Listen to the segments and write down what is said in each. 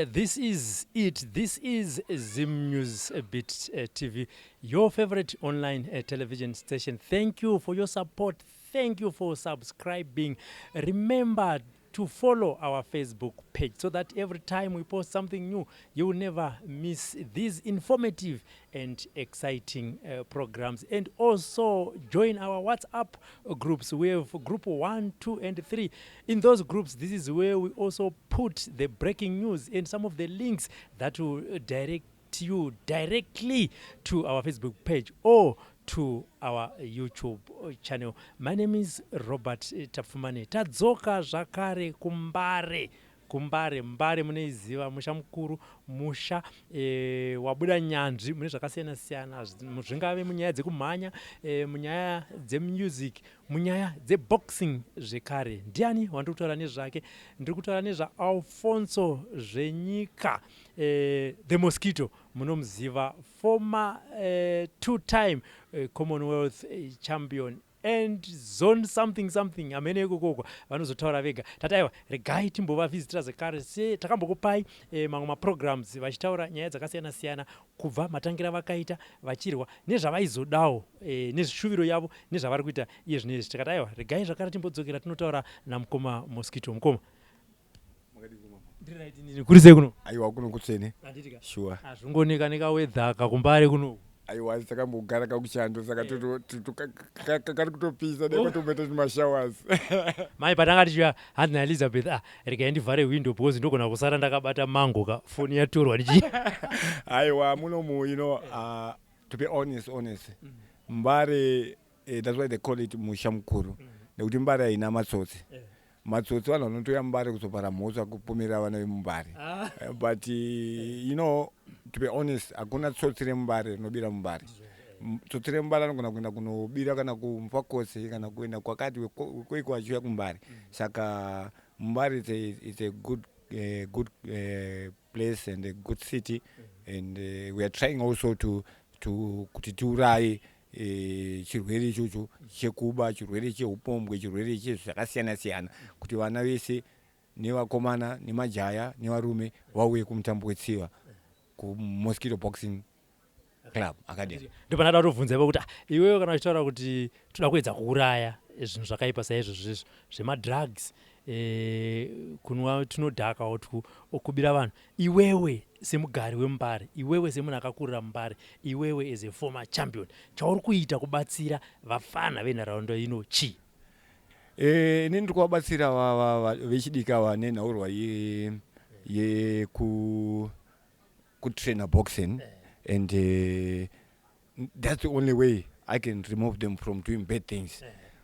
This is it. This is Zim News Bit TV, your favorite online television station. Thank you for your support. Thank you for subscribing. Remember to follow our Facebook page so that every time we post something new, you will never miss these informative and exciting programs. And also join our WhatsApp groups. We have group 1, 2, and 3. In those groups, this is where we also put the breaking news and some of the links that will direct you directly to our Facebook page or to our YouTube channel. My name is Robert Tafumane. Tadzoka zvakare kuMbare, kuMbare. Mbare munoiziva, musha mukuru, musha wabuda nyanzvi mune zvakasiyana siyana, zvingave munyaya dzekumhanya, munyaya dzemusic, munyaya dzeboxing zvekare. Ndiani wandiri kutaura nezvake? Ndiri kutaura nezvaAlfonso Zvenyika, the Mosquito. Munomuziva, former two time Commonwealth champion and zone something something, amene ikokoko vanozotaura vega. Tati aiwa, regai timbovavhizitira zvekare, se takambokupai mamwe maprograms vachitaura nyaya dzakasiyana siyana kubva matangira vakaita vachirwa nezvavaizodawo, nezvishuviro yavo, nezvavari kuita iye zvino izvi. Tikati aiwa, regai zvakare timbodzokera tinotaura namukoma Mosquito. Mukoma, ndiri right inini. Kuri sei kuno? Aiwa, kuno kutsvene. Handitika? Sure. Hazvingoneka nekaweather kakuMbare kuno. Aiwa, takambogara kakuchando, saka kari kutopisa nekwatomboita tumashowers. Mai, patanga tichiuya, hanzi naElizabeth, "Ah, regai ndivhare window because ndogona kusara ndakabata mango ka foni yatorwa ndichi." Aiwa, munomu, to be honest, Mbare, that's why they call it musha mukuru, nekuti Mbare haina matsotsi. Matsotsi vanhu vanotoya Mbare kuzopara mhosva, kupomera vana vemuMbare. But to be honest, hakuna tsotsi remuMbare rinobira muMbare. Tsotsi remuMbare anogona kuenda kunobira kana kuMufakose kana kuenda kwakati kweiko achiuya kuMbare. Saka Mbare it's a good place and a good city, and we are trying also to kuti tiuraye chirwere ichocho chekuba, chirwere cheupombwe, chirwere chezvakasiyana siyana, kuti vana vese nevakomana nemajaya nevarume vauye kumutambo wetsiva, kuMosquito Boxing Club Academy. Ndopanada kutobvunza ipo kuti, ah, iwewe kana uchitaura kuti toda kuedza kuuraya zvinhu zvakaipa saizvozvo izvo zvemadrugs, kunwa tunodhaka, kubira vanhu, iwewe semugari wemuMbare, iwewe semunhu akakurira muMbare, iwewe as a former champion, chauri kuita kubatsira vafana venharaunda ino chii? Inini ndiri kuvabatsira vechidiki ava nenhaurwa yeku kutraina boxing, and that's the only way I can remove them from doing bad things,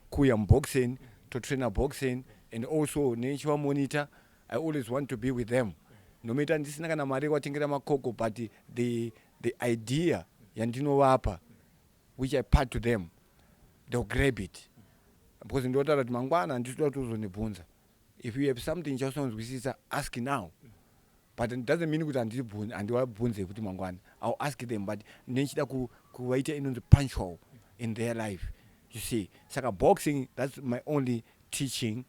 kuuya muboxing, totraina boxing, and also nechivamonitor. I always want to be with them, nomaita ndisina kana mari yekuvatengera makoko, but the idea yandinovapa, which I part to them, they'll grab it, because ndinotaura kuti mangwana handitoda kuti uzondibvunza. If you have something chausonzwisisa, ask now, but it doesn't mean kuti handivabvunze kuti mangwana. I'll ask them, but ndinochida kuvaita inonzi punctual in their life, you see. Saka boxing, that's my only teaching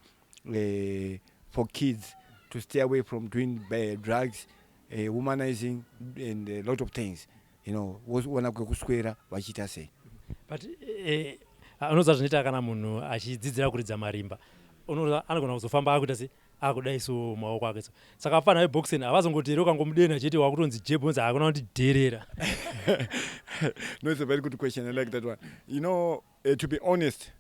for kids to stay away from doing drugs, womanizing and a lot of things, voona kwekuswera vachiita sei. But unoziva zvinoita kana munhu achidzidzira kuridza marimba, anogona kuzofamba akuita se akudai so maoko ake so. Saka vafana veboxing havazongoti here ukangomudena chete wakutonzi jebonzi hakuna kundidherera? No, it's a very good question. I like that one. To be honest,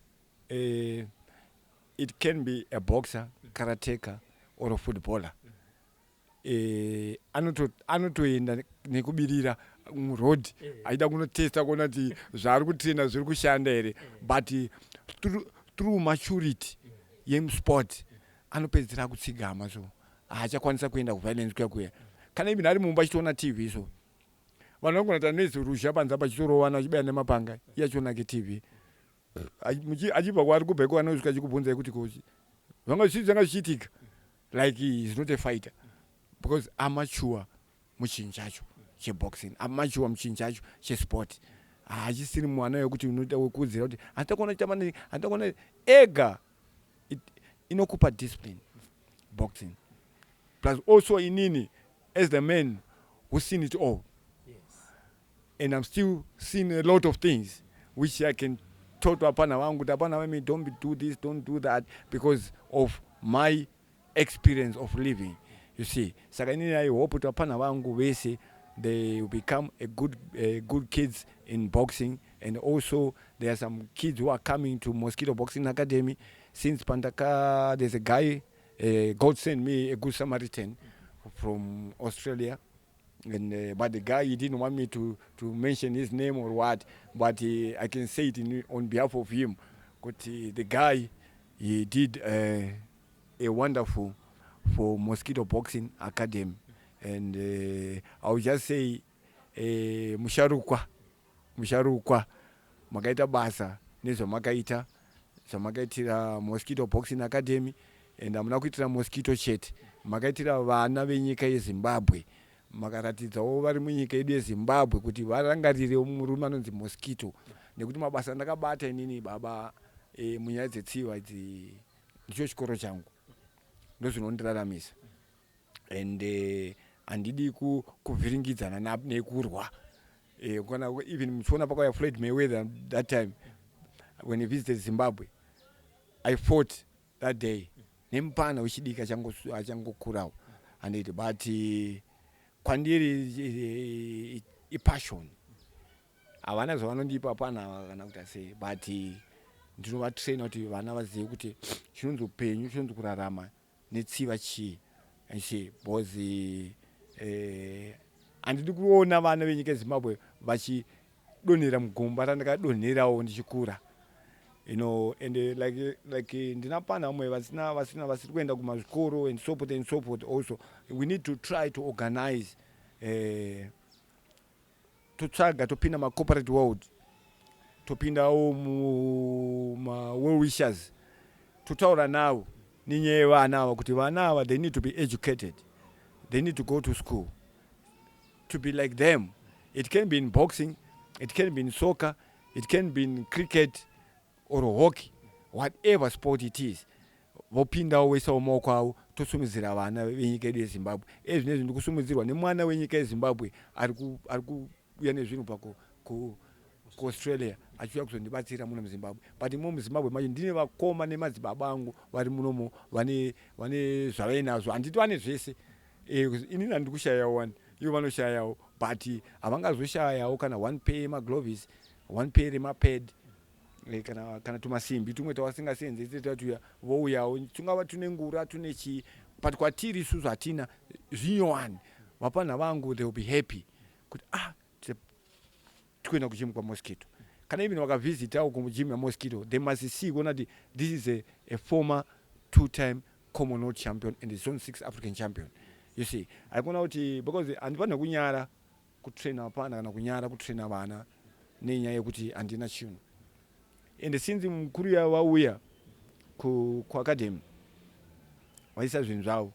it can be a boxer, karateka or a footballer. Anotoenda nekubirira muroad aida kunotesta kuona kuti zvaari kutraina zviri kushanda here, but through maturity yemusport anopedzisira akutsigama, so haachakwanisa kuenda kuviolence kuya kuya. Kana even ari mumba achitoona TV, so vanhu vanogona kuti anoezi ruzha panze apa achitorovana, achibaya nemapanga, iye achionake TV. Achibva kwaari kubva iko, anosvika achikubvunzai kuti kochi zvanga zvii zvanga zvichiitika, like he is not a fighter because amature muchinhu chacho cheboxing, amature muchinhu chacho chesport. Haachisiri mwana wekuti unoita wekuudzira kuti handida kuona chitamba, handida kuona ega. Inokupa discipline, boxing. Plus also inini As the man who seen it all, and I'm still seeing a lot of things which I can talk to apana vangu kuti apana vami, don't do this, don't do that, because of my experience of living, you see. Saka inini I hope kuti apana vangu vese, they will become a good kids in boxing. And also there are some kids who are coming to Mosquito Boxing Academy since pandaka. There's a guy, God sent me a good Samaritan from Australia, and but the guy, he didn't want me to mention his name or what, but I can say it on behalf of him kuti the guy, he did a wonderful for Mosquito Boxing Academy. And I will just say, musharukwa, musharukwa, makaita basa nezvamakaita, zvamakaitira Mosquito Boxing Academy. And hamuna kuitira Mosquito chete, makaitira vana venyika yeZimbabwe. Makaratidzawo vari munyika yedu yeZimbabwe kuti varangarirewo murume anonzi Mosquito, nekuti mabasa andakabata inini, baba, munyaya dzetsiva idzi, ndicho chikoro changu, ndozvinondiraramisa. And handidi kuvhiringidzana nekurwa. Kana even muchiona pakauya Floyd Mayweather that time when he visited Zimbabwe, I fought that day nemupana wechidiki achangokurawo, handiti? But kwandiri ipassion. Havana zvavanondipa pana kana kuti asei, but ndinovatraina kuti vana vazive kuti chinonzi upenyu, chinonzi kurarama netsiva chii achi, because handidi kuona vana venyika yeZimbabwe vachidonhera mugomba randakadonherawo ndichikura. And like ndina pana vamwe vasina vasiri kuenda kumazvikoro and so forth and so forth. Also we need to try to organize, totsvaga, topinda macorporate world, topindawo mumawell wishers, totaura navo nenyaya yevana ava, kuti vana ava, they need to be educated, they need to go to school to be like them. It can be in boxing, it can be in soccer, it can be in cricket or hockey, whatever sport it is. Vopindawo, voisawo maoko avo, tosumudzira vana venyika yedu yeZimbabwe. Ezvinezvi ndikusumudzirwa nemwana wenyika yeZimbabwe ari kuuya nezvinhu pa kuAustralia, achiuya kuzondibatsira muno muZimbabwe. But imo muZimbabwe macho ndine vakoma nemadzibaba angu vari munomo, vane zvavainazvo. Handiti vane zvese. Inini handiri kushayawo wani, ivo vanoshayawo, but havangazoshayawo kana one pair yemagloves, one pair remapad, kana tumasimbi tumwe tavasingasenzesi tatuya, vouyawo, tungava tune ngura, tune chii, but kwatiri isusu hatina zvinyowani. Vapana vangu, they will be happy kuti, ah, tikuenda kugym kwaMosquito. Kana even vakavhizitawo kugym yaMosquito, they must see kuona kuti this is a former two time Commonwealth champion and Zone 6 African champion, you see. Haikona kuti, because handifanira kunyara kutraina vapana kana kunyara kutraina vana nenyaya yekuti handina chinhu. And since mukuru yavauya kuacademy, vaisa zvinhu zvavo,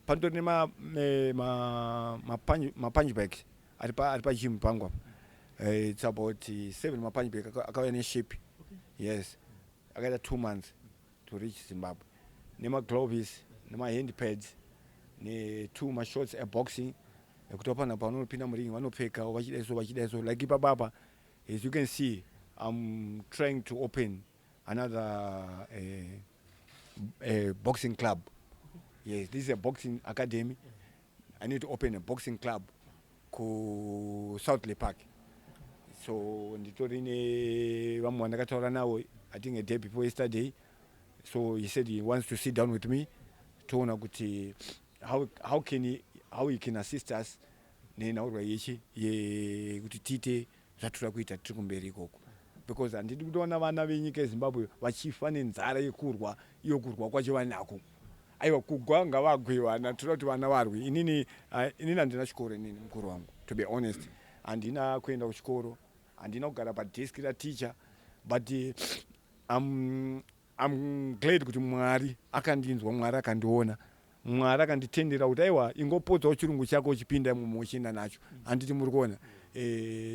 panotori nemapunch bag ari pagym pangu apa. It's about seven mapunch bag akauya neship. Yes, akaita 2 months to reach Zimbabwe, nemagloves, nemahand pads, netwo mashorts eboxing ekuti vapana pavanopinda muring vanopfeka vachidai so, vachidai so. Like ipapapa, as you can see, I'm trying to open another boxing club. Yes, this is a boxing academy. I need to open a boxing club kuSouthlea Park. So nditori nevamwe vandakataura navo, I think a day before yesterday. So he said he wants to sit down with me, toona kuti how he can assist us nenhaurwa yechi yekuti tiite zvatoda kuita tiri kumberi ikoko, because handidi kutoona vana venyika yeZimbabwe vachifa nenzara yekurwa. Iyo kurwa kwacho vanako, aiwa, kugwa ngavagwe vana. Toda kuti vana varwe. Inini handina chikoro inini, mukuru wangu. To be honest, handina kuenda kuchikoro, handina kugara padeski raticha, but I'm glad kuti Mwari akandinzwa, Mwari akandiona, Mwari akanditendera kuti aiwa, ingopodzawo chirungu chako uchipinda imomo uchienda nacho. Handiti muri kuona?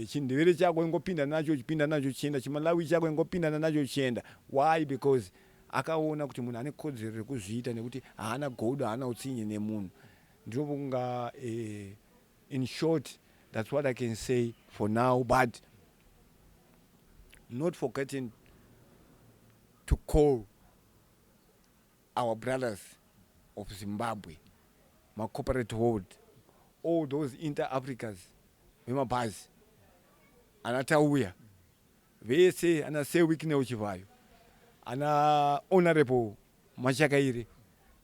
Chindevere chako ingopinda nacho, uchipinda nacho uchienda. Chimalawi chako ingopinda nacho uchienda. Why? Because akaona kuti munhu ane kodzero yekuzviita, nekuti haana godo, haana utsinye nemunhu. Ndinofunga in short that's what I can say for now, but not forgetting to call our brothers of Zimbabwe, macorporate world, all those inter-Africas vemabhazi, ana Tauya vese, ana Sir Wicknell Chivayo, ana Honorable Machakaire,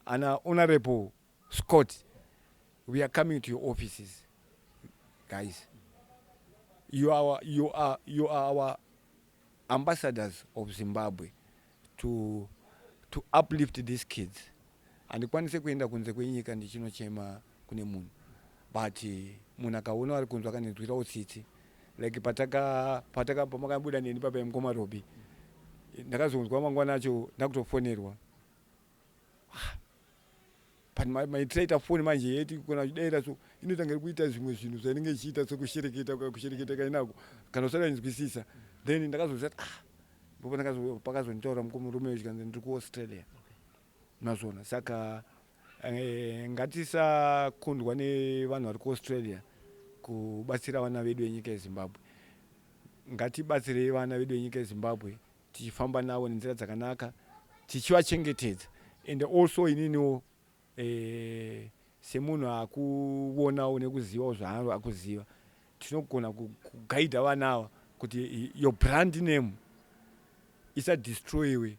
ana Honorable Scott, we are coming to your offices, guys. You are our ambassadors of Zimbabwe to uplift these kids. Handikwanise kuenda kunze kwenyika ndichinochema kune munhu, but munhu akaona ari kunzwa akanenzwirawo tsitsi, like pataka pataka pamakabuda neni papa mukoma Robi, ndakazonzwa mangwana acho ndakutofonerwa. But maitiraita foni manje yeti kuna chidaira, so inotanga kuita zvimwe zvinhu zvainenge ichiita sekushereketa, kushereketa kainako kana usadainzwisisa. Then ndakazoziva kuti, ah, ndipo pakazonditaura murume chikanzi ndiri kuAustralia, mazvona. Saka ngatisakundwa nevanhu vari kuAustralia kubatsira vana vedu venyika yeZimbabwe. Ngatibatsirei vana vedu venyika yeZimbabwe, tichifamba navo nenzira dzakanaka, tichivachengetedza. And also ininiwo semunhu akuonawo nekuzivawo zvaari akuziva, tinogona kugaidha vana ava kuti your brand name isadestroyiwe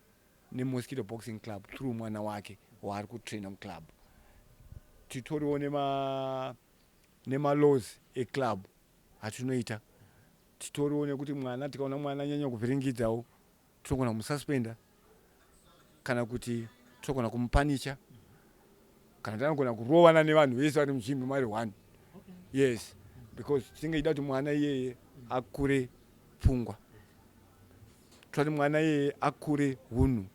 neMosquito Boxing Club through mwana wake waari kutraina muclub. Titoriwo nemalaws eclub atinoita. Titoriwo nekuti mwana, tikaona mwana anyanya kuvhiringidzawo, tinogona kumususpenda kana kuti tinogona kumupunisha kana tinogona kurovana nevanhu vese vari mugym mari one. Yes, because tinenge ichida kuti mwana iyeye akure pfungwa, toda kuti mwana iyeye akure hunhu,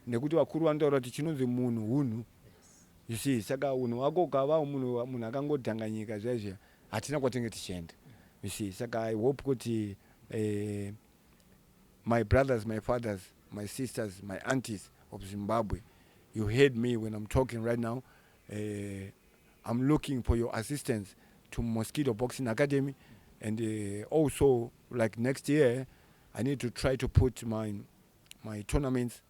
nekuti vakuru vanotaura kuti chinonzi munhu hunhu, you see. Saka unhu hwako ukava munhu, munhu akangodhanganyika zviya zviya, hatina kwatinge tichienda, you see. Saka I hope kuti my brothers, my fathers, my sisters, my aunties of Zimbabwe, you heard me when I'm talking right now. I'm looking for your assistance to Mosquito Boxing Academy. And also, like next year, I need to try to put my tournaments.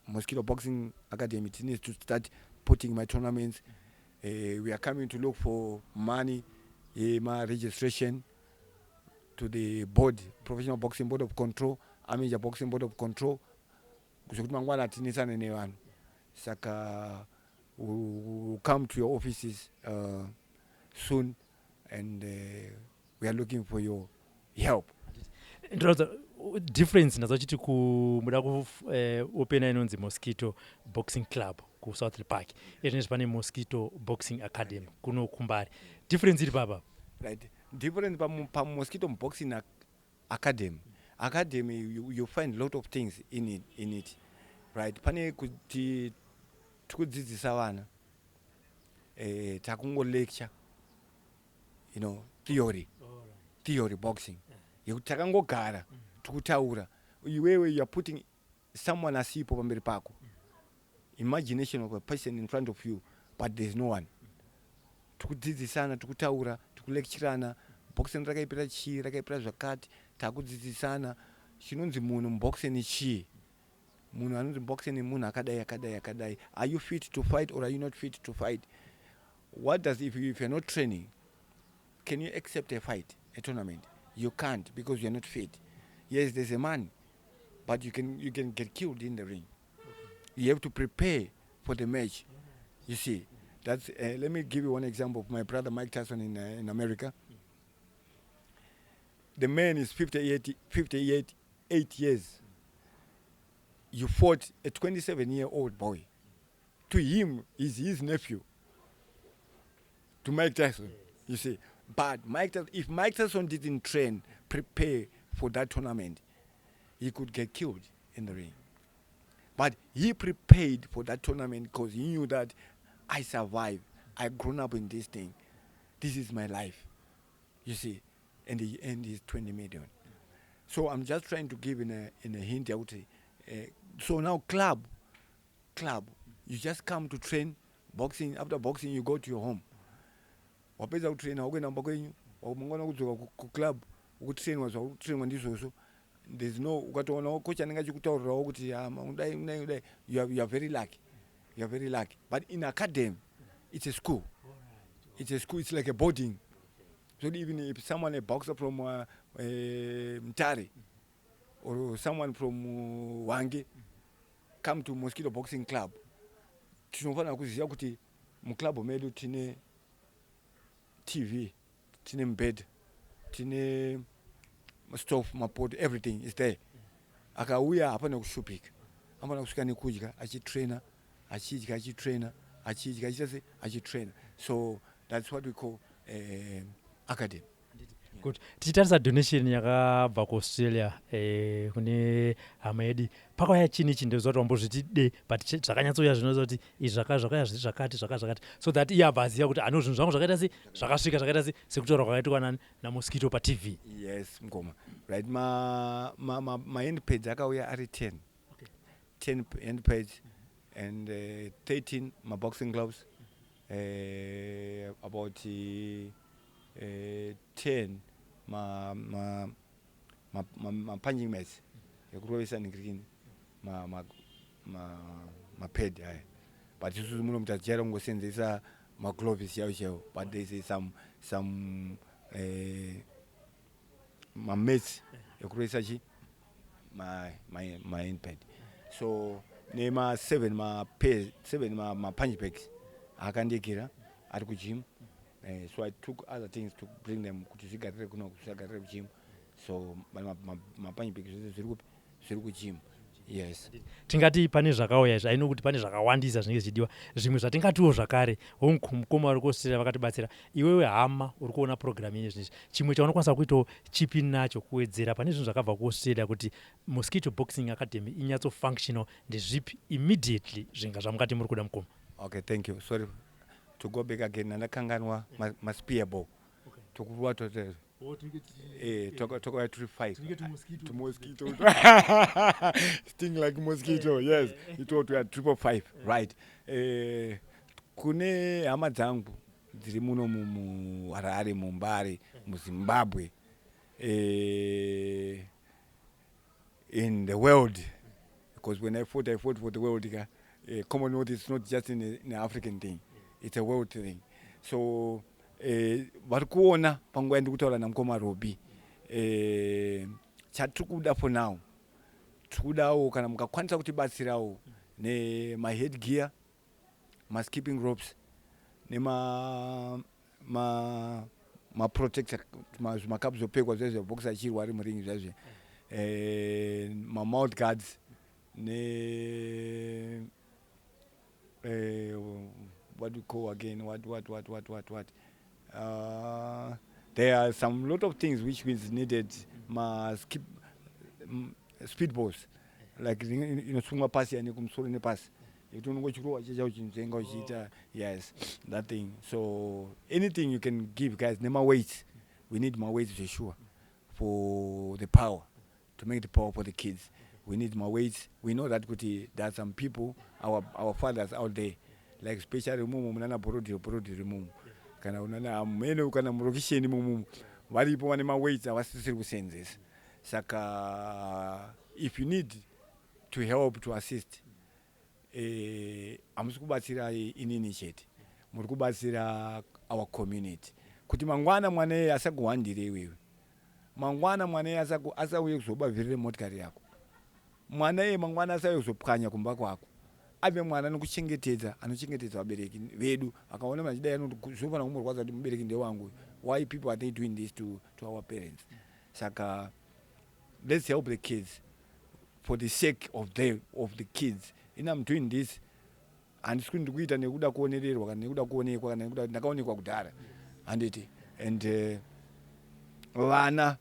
Mosquito Boxing Academy needs to start putting my tournaments. We are coming to look for money, my registration to the board, Professional Boxing Board of Control, Amateur Boxing Board of Control, zvekuti mangwana hatinesane nevanhu. Saka we'll come to your offices soon and we are looking for your help. Ndinoratidza difference ndazachiti kumuda kuopena inonzi Mosquito Boxing Club kuSouth Park, izvinezvi pane Mosquito Boxing Academy kuno kuMbare. Difference iri papa? Right, difference paMosquito Boxing Academy, you find a lot of things in it, right? Pane kuti tikudzidzisa vana, takungolecture, theory boxing yekuti takangogara tikutaura. Iwewe, you are putting someone asipo pamberi pako, imagination of a person in front of you, but there's no one. Tikudzidzisana, tikutaura, tikulecturana boxing rakaipira chii, rakaipira zvakati. Takudzidzisana chinonzi munhu muboxing chii, munhu anonzi boxing munhu akadai, akadai, akadai. Are you fit to fight or are you not fit to fight? What does if you're not training, can you accept a fight, a tournament? You can't, because you're not fit. Yes, there's a man, but you can get killed in the ring. You have to prepare for the match, you see. That's let me give you one example of my brother Mike Tyson in America. The man is 58, 58, 8 years. You fought a 27-year-old boy. To him is his nephew, to Mike Tyson, you see. But Mike Tyson, if Mike Tyson didn't train, prepare for that tournament, he could get killed in the ring. But he prepared for that tournament because he knew that I survived. I grown up in this thing. This is my life, you see. And he earned his 20 million. So I'm just trying to give in a hint out. So now club, you just come to train boxing. Boxing, after boxing you go to your home. Wapedza kutraina, wakuenda kumba kwenyu, mangwana kudzoka kuclub, ukutrainwa zvakutrainwa ndizvozvo. There's no, ukatoonawo coach anenge achikutaurirawo kuti, "Ah, udai, udai, udai," you are very lucky, you are very lucky. But in academy, it's a school, it's a school, it's like a boarding. So even if someone, a boxer from Mutare or someone from Hwange, come to Mosquito Boxing Club, tinofanira kuziva kuti muclub medu tine TV, tine mubhedha, tine stove, mapoto, everything is there. Akauya hapana kushupika, anofanira kusvika nekudya, achitraina, achidya, achitraina, achidya, achiita se achitraina. So that's what we call academy. Good. Tichitarisa donation yakabva kuAustralia kune hama yedu, pakauya chini ichi? Ndinoziva kuti wambozviti de, but zvakanyatsouya zvinoziva kuti izvi zvakauya zviri zvakati, zvakati, so that iye abva aziva kuti ano zvinhu zvangu zvakaita se zvakasvika, zvakaita se sekutaura kwakaitwa nani naMosquito paTV. Yes, mukoma, right. Ma handpads akauya ari 10. 10 handpads and 13 maboxing gloves, about 10 ma punching mats ekurovesa ningirikini mapad aya. But isusu muno mutajaira kungosenzesa magloves chaiwo chaiwo, but there is some mamats ekurovesa chi ma handpad. So nema 7 mapair, 7 mapunch bags akandigira ari kugym. So I took other things to bring them kuti zvigarire kuno, zvisagarire kugym. So mapunch bags zvese zviri kupi? Zviri kugym, yes. Tingati pane zvakauya izvi, aino kuti pane zvakawandisa zvinenge zvichidiwa, zvimwe zvatingatiwo zvakare mukoma vari kuAustralia vakatibatsira. Iwewe hama uri kuona purogiramu ine zvinizvi, chimwe chaunokwanisa kuitawo chipi nacho kuwedzera pane zvinhu zvakabva kuAustralia kuti Mosquito Boxing Academy inyatsofunctional? Ndezvipi immediately zvinga zvamungati muri kuda, mukoma? Okay, thank you. Sorry to go back again, ndandakanganwa maspear ball. Tokuruwa tote tokauya turi five to mosquito, sting like mosquito, yes. Ito we are 555, right. Kune hama dzangu dziri muno muHarare, muMbare, muZimbabwe, in the world, because when I fought, I fought for the world ka. Commonwealth is not just in an African thing, it's a world thing. So vari kuona panguva yandiri kutaura namukoma Robi, chatiri kuda for now, tiri kudawo kana mukakwanisa kutibatsirawo nemahead gear, maskipping ropes, nema ma maprotector, zvimakapu zvopfekwa zviya zveboxer achirwa ari muringi zviya, mamouth guards, ne what do you call again, what what what what what what there are some lot of things which is needed. Ma skip speed balls, like inosungwa pasi yani kumusoro nepasi, yekuti unonge uchirowa chicha uchinzvenga uchiita, yes, that thing. So anything you can give, guys, nema-weights, we need ma-weights zvesure for the power, to make the power for the kids. We need ma-weights. We know that kuti there are some people, our fathers out there, like especially mumu munana Borodhiro, Borodhiro mumu, kana unana mene, kana murokisheni mumumu, varipo vane ma-weights avasisiri kusenzesa. Saka if you need to help, to assist, hamusi kubatsira inini chete, muri kubatsira our community, kuti mangwana mwana iye asakuhwandire iwewe, mangwana mwana iye asauye kuzoba vhiri remotikari yako, mwana iye mangwana asauye kuzopwanya kumba kwako, ave mwana anokuchengetedza, anochengetedza vabereki vedu. Akaona munhu achidai, zvinofanira kumurwadza kuti mubereki ndewangu, why people are they doing this to our parents? Saka let's help the kids for the sake of the kids. In I'm doing this, handisi kuti ndikuita nekuda kuonererwa kana nekuda kuonekwa kana nekuda ndakaonekwa kudhara, handiti? And vana,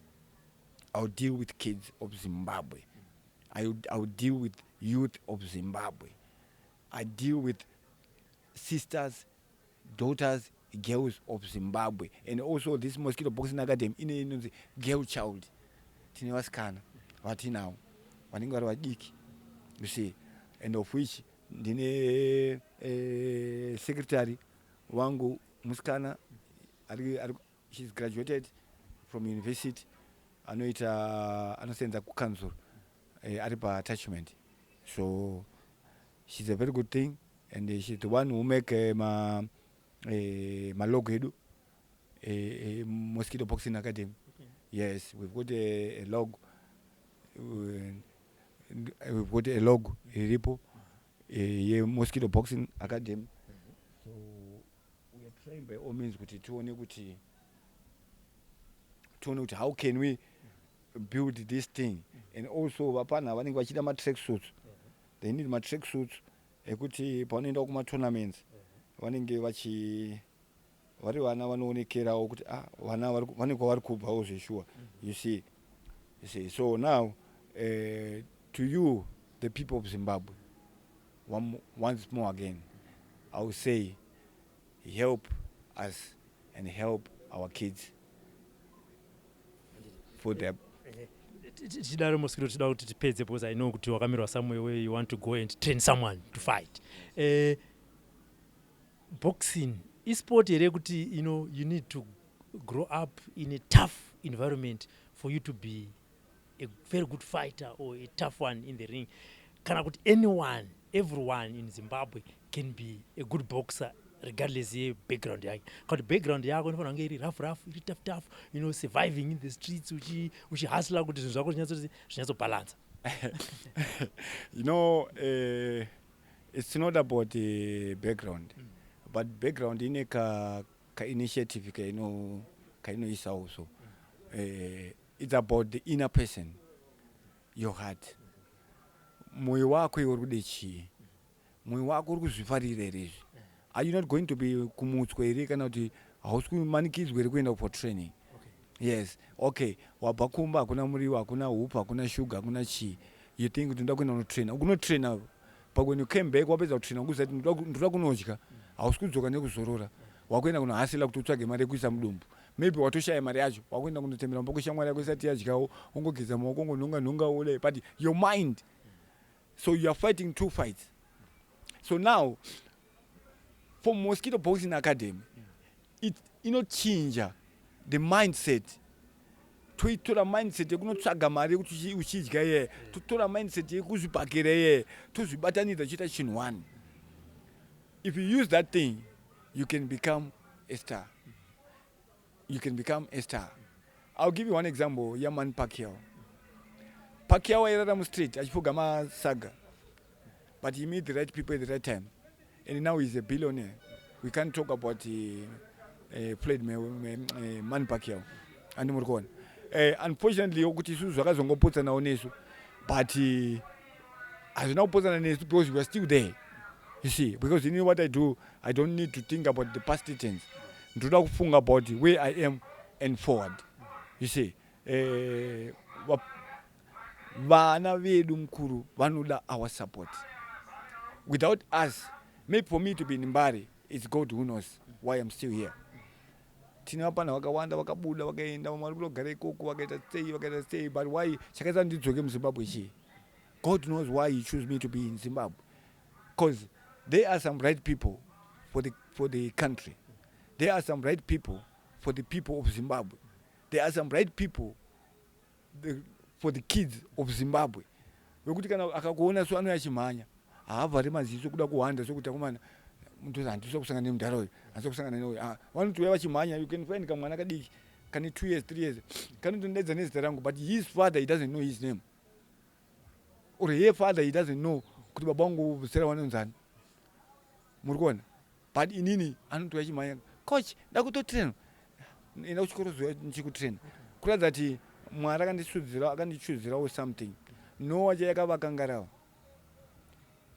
I'll deal with kids of Zimbabwe. I will deal with youth of Zimbabwe. I deal with sisters, daughters, girls of Zimbabwe. And also this Mosquito Boxing Academy ine inonzi girl child. Tine vasikana vatinavo vanenge vari vadiki, you see, and of which Ndine secretary wangu musikana ari, she's graduated from university, anoita, anosenza kucouncil, ari paattachment. So she's a very good thing and she's the one who make malogo edu, Mosquito Boxing Academy. Yes, we've got a logo, we've got a logo iripo yeMosquito Boxing Academy. So we are trying by all means kuti tione kuti how can we build this thing. And also vapana vanenge vachida matrack suits, they need matrack suits ekuti pavanoenda kumatournaments vanenge vachi vari vana vanoonekerawo kuti, ah, vana vane kwavari kubvawo zveshuwa, you see. You see, so now to you, the people of Zimbabwe, once more again I will say, help us and help our kids for their Tichidaro, Mosquito, tida kuti tipedze because I know kuti wakamirwa somewhere where you want to go and train someone to fight. Boxing isport here yekuti you need to grow up in a tough environment for you to be a very good fighter or a tough one in the ring, kana kuti anyone, everyone in Zimbabwe can be a good boxer regardless yebackground yake, kana kuti background yako inofanira kunge iri rough rough, iri tough tough, surviving in the streets, uchihustla kuti zvinhu zvako zvinyatsobhalansa? It's not about the background, but background ine ka initiative kaino kainoisawo. So it's about the inner person, your heart, mwoyo wako iwe uri kude chii, mwoyo wako uri kuzvifarira here izvi? Are you not going to be kumutswa here, kana kuti hausi kumanikidzwa here kuenda for training? Yes, okay, wabva kumba, hakuna muriwo, hakuna hupu, hakuna shuga, hakuna chii. You think kuti ndoda kuenda kunotraina, kunotraina, but when you came back, wapedza kutraina, ukuziva kuti ndoda kunodya, hausi kudzoka nekuzorora, wakuenda kunohasila kuti utsvage mari yekuisa mudumbu. Maybe watoshaya mari yacho, wakuenda kunotemera muboko shamwari yako isati yadyawo, ongogeza maoko, ongonhonga nhonga ule, but your mind, so you are fighting two fights. So now for Mosquito Boxing Academy, it inochinja the mindset. Toitora mindset yekunotsvaga mari yekuti uchidya iye, totora mindset yekuzvibhakira iye, tozvibatanidza chiita chinhu one. If you use that thing, you can become a star, you can become a star. I'll give you one example yaManny Pacquiao. Pacquiao airara mustreet achifuga masaga, but he meet the right people at the right time and now he's a billionaire. We can't talk about Floyd Manny Pacquiao, andi muri kuona? Unfortunately kuti isusu zvakazongopotsanawo nesu, but hazvina kupotsana nesu because we are still there, you see. Because you know what I do, I don't need to think about the past tense. Ndoda kufunga about where I am and forward, you see. Vana vedu mukuru vanoda our support. Without us, maybe for me to be in Mbare, it's God who knows why I'm still here. Tine vapana vakawanda vakabuda, vakaenda, vamwe vari kutogara ikoko, vakaita sei, vakaita sei, but why chakaita ndidzoke muZimbabwe chii? God knows why he choose me to be in Zimbabwe, because there are some right people for the country, there are some right people for the people of Zimbabwe, there are some right people for the kids of Zimbabwe, wekuti kana akakuona so anouya achimhanya, haavhari maziso kuda kuhwanda sokuti akomana munhu, handisi kusangana nemudhara uyu, handisi kusangana neuyu. Ah, vanotouya vachimhanya. You can find kamwana kadiki kane 2 years, 3 years, kanotondaidza nezita rangu, but his father, he doesn't know his name, or her father, he doesn't know kuti baba vangu zita ravanonzani, muri kuona? But inini anotouya chimhanya, "Coach, ndakutotraina, enda kuchikoro zuva ndichikutraina." Kuratidza kuti Mwari akandisudzira, akandichuzirawo something. Noa chayakavaka ngarava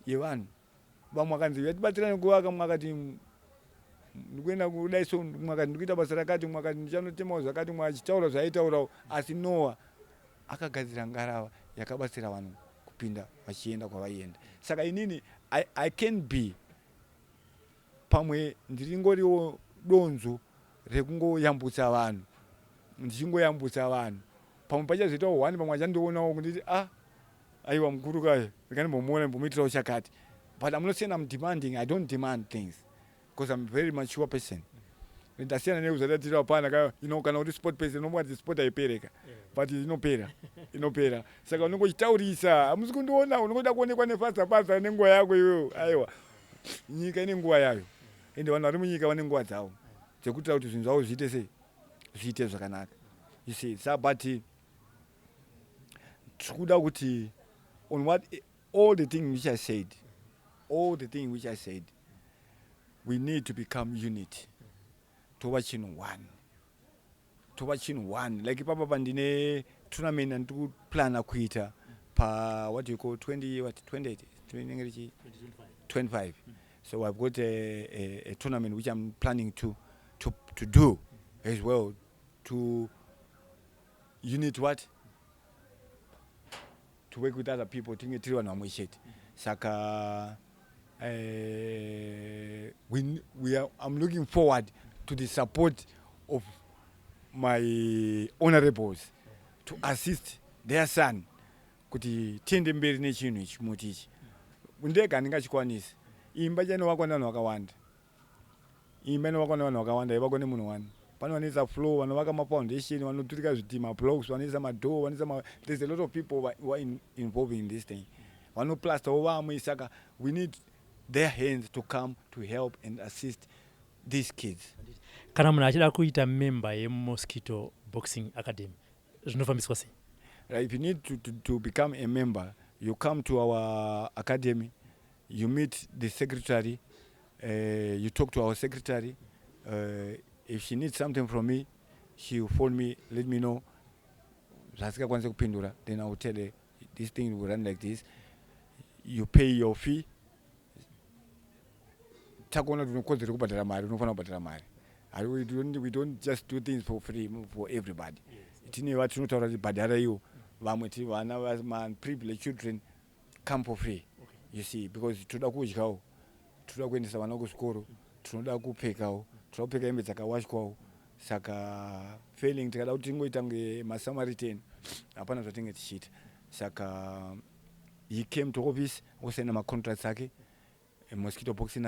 yevanhu, vamwe akanzi yatibatsira nekuvaka, mumwe akati ndikuenda kudai, so mumwe akati ndikuita basa rakati, mumwe akati ndichanotemawo zvakati, mumwe achitaura zvaaitaurawo, asi Noa akagadzira ngarava yakabatsira vanhu kupinda vachienda kwavaienda. Saka inini I can be pamwe ndiringoriwo donzo rekungoyambutsa vanhu, ndichingoyambutsa vanhu, pamwe pachazoitawo one, pamwe achandionawo kunditi, "Ah, aiwa, mukuru kaya, rekanimbomuona, ndimbomuitirawo chakati." But I'm not saying I'm demanding. I don't demand things because I'm a very mature person. Ndasiyana nekuzvatatira hapana ka kana uri sport person, unomwa sport haipereka, but inopera, inopera. Saka unongochitaurisa, hamusi kundiona, unongoda kuonekwa nefasa basa nenguva yako iweyo. Aiwa, nyika ine nguva yayo, ende vanhu vari munyika vane nguva dzavo dzekuitira kuti zvinhu zvavo zviite sei, zviite zvakanaka, you see. Sa but tiri kuda kuti on what all the things which I said, all the things which I said, we need to become unit, tova chinhu one, tova chinhu one. Like ipapa pandine tournament yandiri kuplana kuita pa, what do you call, 20 what, 28, inenge richi 25. So I've got a tournament which I'm planning to do as well, to unit, what, to work with other people, tinge tiri vanhu vamwe chete. Saka we are, I'm looking forward to the support of my honorables to assist their son kuti tiende mberi nechinhu ichi. Muti ichi ndega handingachikwanisi. Imba chainovakwa nevanhu vakawanda, imba inovakwa nevanhu vakawanda, ivakwa nemunhu one. Pane vanoisa floor, vanovaka mafoundation, vanoturika zvitima, blocks, vanoisa madoor, vanoisa ma, there's a lot of people who are involved in this thing, vanoplastawo vamwe. Saka we need their hands to come to help and assist these kids. Kana munhu achida kuita member yeMosquito Boxing Academy, zvinofambiswa sei? Right, if you need to become a member, you come to our academy, you meet the secretary, you talk to our secretary. If she needs something from me, she will phone me, let me know. Zvasingakwanisi kupindura, then I will tell her this thing will run like this. You pay your fee. Takuona kuti unokodzera kubhadhara mari, unofanira kubhadhara mari. We don't just do things for free for everybody. Tine vatinotaura kuti bhadhara iwo, vamwe ti vana maprivilege children come for free, you see, because toda kudyawo, toda kuendesa vana kuzvikoro, tinoda kupfekawo, toda kupfeka hembe dzakawashwawo. Saka failing tikada kuti tingoita kunge maSamaritan, hapana zvatinge tichiita. Saka he came to office, osaina macontracts ake, Mosquito Boxing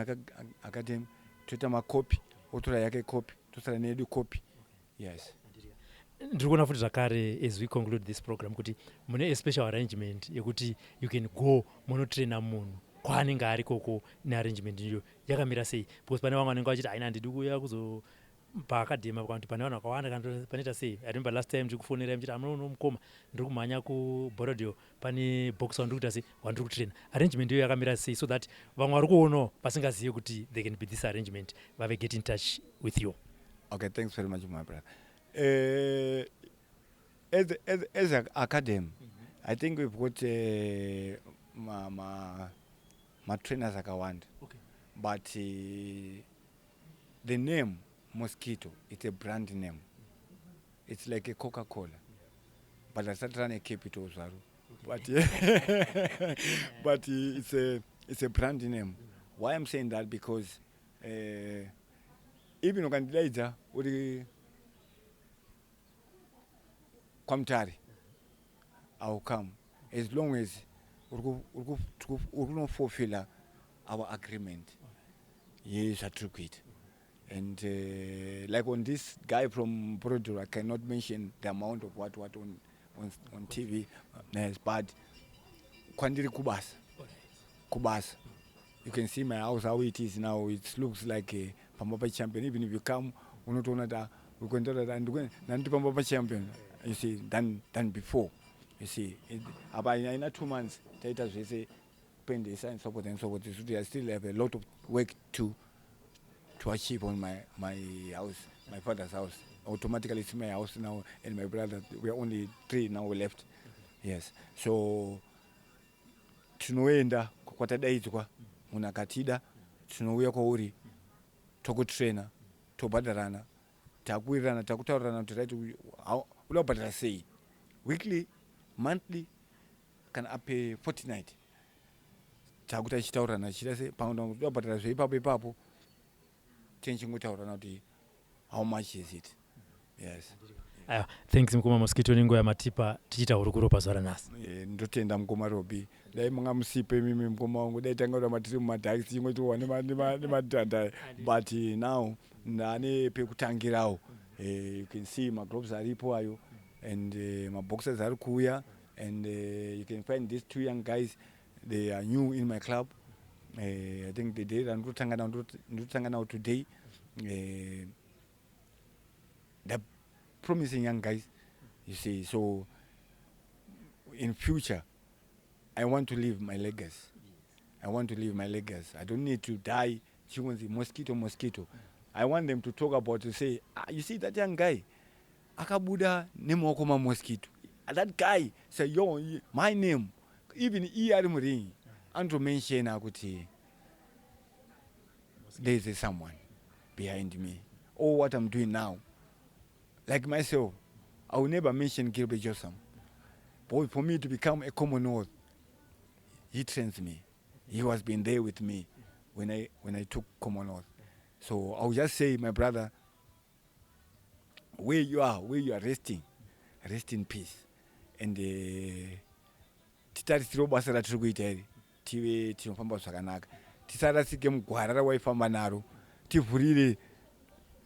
Academy, toita makopi, otora yake kopi, tosara neyedu kopi, yes. Ndiri kuona futi zvakare, as we conclude this program, kuti mune a special arrangement yekuti you can go munotraina munhu kwaanenge ari koko. Nearrangement iyo yakamira sei? Because pane vamwe vanenge vachiti, "Haina, handidi kuuya kuzo paacademy kana kuti pane vanhu vakawanda," kana panoita sei? I remember last time ndiri kufonera muchiti, "Amunono mukoma, ndiri kumhanya kuBorrowdale, pane box wandiri kuita sei, wandiri kutraina." Arrangement iyo yakamira sei, so that vamwe vari kuonawo vasingazive kuti there can be this arrangement vave get in touch with you? Okay, thanks very much, my brother. As an academy, I think we've got ma trainers akawanda. But the name Mosquito, it's a brand name. It's like a Coca-Cola. But asati rane capital zvaro. But it's a brand name. Why I'm saying that, because even ukandidaidza uri kwaMutare, I will come as long as uri kunofulfilla our agreement yezvatiri kuita. And like on this guy from Borrowdale, I cannot mention the amount of what on TV, yes, but kwandiri kubasa, kubasa, you can see my house, how it is now. It looks like a pamba pachampion. Even if you come, unotoona kuti ukuenderera nandiri pamba pachampion, you see, than before, you see. Apa haina 2 months taita zvese, kupendesa and so forth and so forth. So I still have a lot of work to achieve on my house, my father's house. Automatically it's my house now, and my brother. We are only three now left, yes. So tinoenda kwatadaidzwa, munhu akatida, tinouya kwauri, tokutraina, tobhadharana, takuwirirana, takutaurirana kuti right, uda kubhadhara sei, weekly, monthly kana ape fortnight. Takuti achitaurirana chiita sei, pamwe uda kubhadhara zveipapo ipapo, tinchingotaurana kuti how much is it, yes. Aiwa, thanks mukoma Mosquito nenguva yamatipa tichiita hurukuro pazuva ranhasi. Ndotenda mukoma Robi. Dai manga musipo imimi mukoma wangu, dai tanga kuramba tiri mumadhakisi tichingotiwa nemadhanda, but now ndane pekutangirawo. You can see magloves aripo ayo and maboxers ari kuuya and you can find these two young guys. They are new in my club. I think the day randotanga now today, they're promising young guys, you see. So in future I want to leave my legacy. I want to leave my legacy. I don't need to die chingonzi Mosquito, Mosquito. I want them to talk about, to say, "Ah, you see that young guy akabuda nemaoko maMosquito." That guy say, "Yo, my name." Even iye ari muring anotomentiona kuti there is someone behind me or what I'm doing now. Like myself, I will never mention Gilbert Josam, but for me to become a Commonwealth, he trains me. He has been there with me when I took Commonwealth. So I'll just say, my brother, where you are resting, rest in peace and titarisiriwo basa ratiri kuita iri, tive tinofamba zvakanaka, tisarasike mugwara rawaifamba naro, tivhurire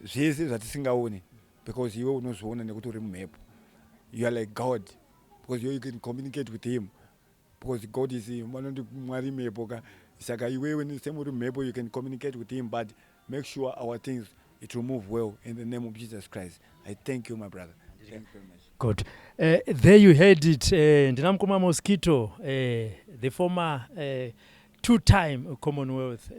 zvese zvatisingaoni, because iwe unozviona nekuti uri mumhepo. You are like God because you can communicate with him, because God is, vanoti Mwari mhepo ka. Saka iwewe semuri mumhepo, you can communicate with him, but make sure our things, it will move well. In the name of Jesus Christ, I thank you, my brother. Thank you very much. Good. There you heard it. Ndina mukoma Mosquito, the former two-time Commonwealth